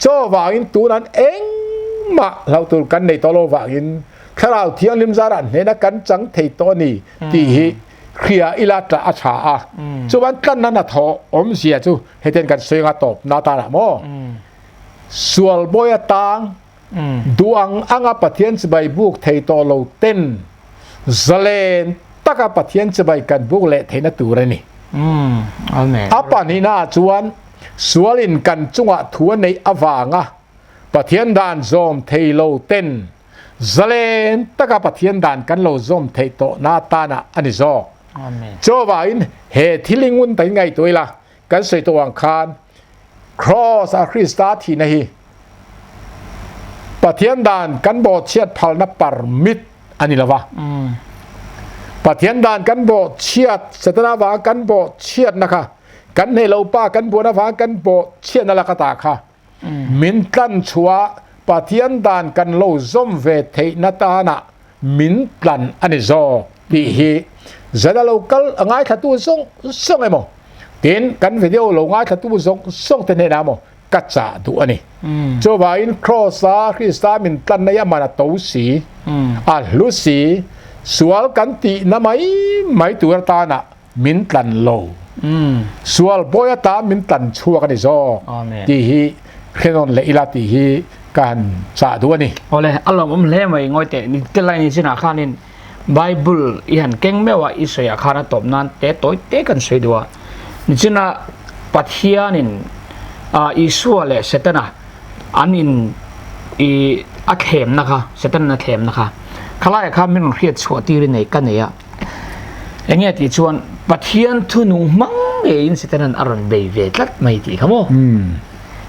Chuvangin tunan engmah hlauh tur kan nei tawh lo vangin Thlarau Thianghlim zarah hnehna kan chang thei tawh a ni tih hi hria ila tah a tha a. Chuan tlanna hnathawh awmzia chu hetiang kan sawi anga tawp na tanah maw? Sual bawi atang duh ang anga Pathian chibai buk thei tawh lo ten zalen taka Pathian chibai kan buk leh theihna tur a ni. A pahnihnaah chuan sualin kan chungah thu a neih avanga Pathian dan zawm thei lo ten zalen taka Pathian dan kan lo zawm theih tawh na atana a ni zawk. Chuvangin he thil hi ngun takin ngaihtuah ila, kan sawi tawh ang khan Kraws a Krista thihna hi Pathian dan kan bawhchhiat phalna permit a ni lova. Pathian dan kan bawhchhiat, Setana vanga kan bawhchhiatna kha, kan hneih lo pa kan buan avanga kan bawhchhiatna laka ta kha Min tlan chhuah Pathian dan kan lo zawm ve theihna tanah min tlan a ni zawk tih hi zan a lo kal a ngaithlatu zawng zawng emaw tin kan video lo ngaithlatu zawng zawng te hnenah emaw ka chah duh a ni. Chuvangin Kraws-a Krista min tlanna hi a man a to si, a hlu si, sual kan tihna mai mai tur atanah min tlan lo. Sual bawi ata min tlan chhuak a ni zawk tih hi hrenawn leh ila tih hi ka han chah duh a ni. Awle, a lawmawm hle mai ngawi teh. Ni te lai ni chinah khanin Bible i han keng meuh a, i sawiah khan a tawp nan te tawi te kan sawi duh a. Nichina Pathianin Isua leh Setana an in i a thlemna kha, Setana a thlemna kha, khalaiah khan min rawn hriat chhuah tir i nei ka nei a. Enge tih chuan Pathian thunung hmang ngeiin Setanan a rawn bei ve tlat mai tih kha maw?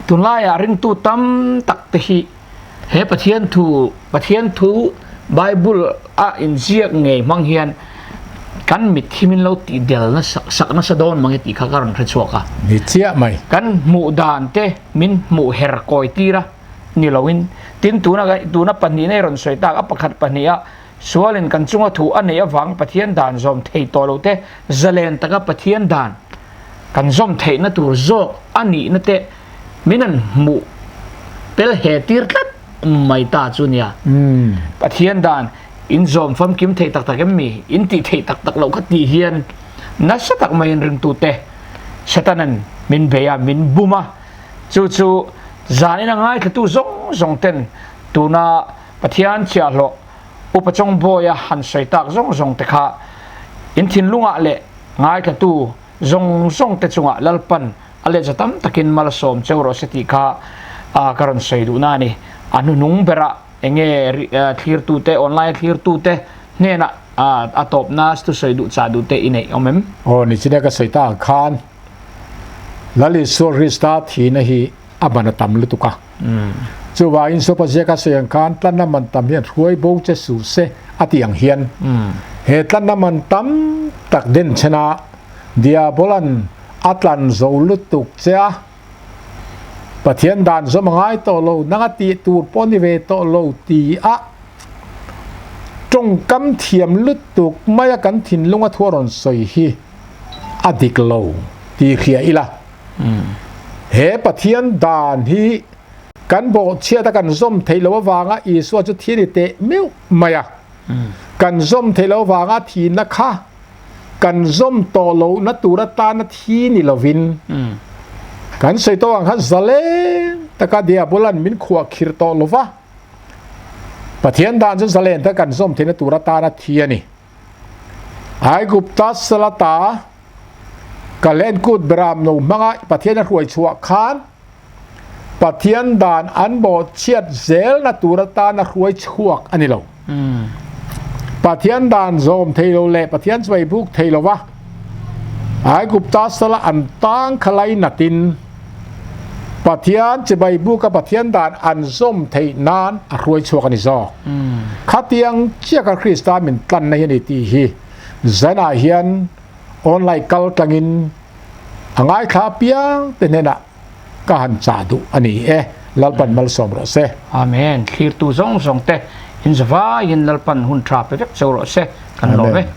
Tunlaiah ringtu tam tak te hi he Pathian thu, Pathian thu Bible a inziak ngei hmang hian kan mitthi min lo tih del nasa sak nasa dawn mange tih kha ka rawn hre chhuak a. Ni chiah mai. Kan hmuh dan te min hmuh her kawi tir a ni loin tin tuna tuna pahnihna i rawn sawi tak a pakhat pahniha Sualin kan chunga thu a neih avang Pathian dan zawm thei tawh lo te, zalen taka Pathian dan kan zawm theihna tur zawk a nihna te min an hmuh pel he tir tlat mai ta chu nia. Pathian dan in zawm famkim thei tak tak em mi? In tih theih tak tak loh kha tih hian nasa tak maiin ringtute Satanan min bei a, min bum a, chu chu zanin a ngaithlatu zawng zawng ten tuna Pathian chiahhlawh Upa Chawngbawi a han sawi tak zawng zawng te kha in thinlungah leh ngaithlatu zawng zawng te chungah Lalpan a lehcha tam takin mal a sawm cheu rawh se tih kha ka rawn sawi duhna a ni. A hnuhnung berah enge thlirtute, online thlirtute hnenah a tawpna thusawi duh chah duh te i neih awm em? Aw, nichina ka sawi tak ang khan Lal Isua Krista thihna hi a ban a tam lutuk a. Chuvangin Sopa ziaka sawi ang khan tlanna man tam hian hruai bo che suh se a tih ang hian he tlanna man tam tak den chhena Diabolan a tlan zo lutuk che a, Pathian dan zawm a ngai tawh lo, nang a tih tur pawh ni ve tawh lo ti a tawngkam thiam lutuk maia kan thinlunga thu a rawn sawi hi a dik lo tih hria ila. He Pathian dan hi kan bawhchhiat a kan zawm theih loh avanga Isua chu thi a ni teh meuh mai a. Kan zawm theih loh avanga thihna kha kan zawm tawh lohna tur atana thi ni lovin kan sawi tawh ang khan zalen taka Diabolan min khuahkhirh tawh lova. Pathian dan chu zalen taka kan zawm theihna tur atana thi a ni. Aigupta salata Kalen kut beram no hmanga Pathian a hruai chhuah khan Pathian dan an bawhchhiat zelna tur atana hruai chhuak a ni lo. Pathian dan zawm thei lo leh Pathian chuai buk thei lova Aigupta sala an tang kha lainatin Pathian chibai buka Pathian dan an zawm theih nan a hruai chhuak a ni zawk. Khatiang chiaka Krista min tlanna hi a ni tih hi zanah hian online kal tlangin a ngaithla apiang te hnenah ka han chah duh a ni e. Lalpan malsawm rawh se. Amen. Thlirtu zawng zawng te in zavaiin Lalpan hun tha pe vek cheu rawh se. Kan lawm e. Amen.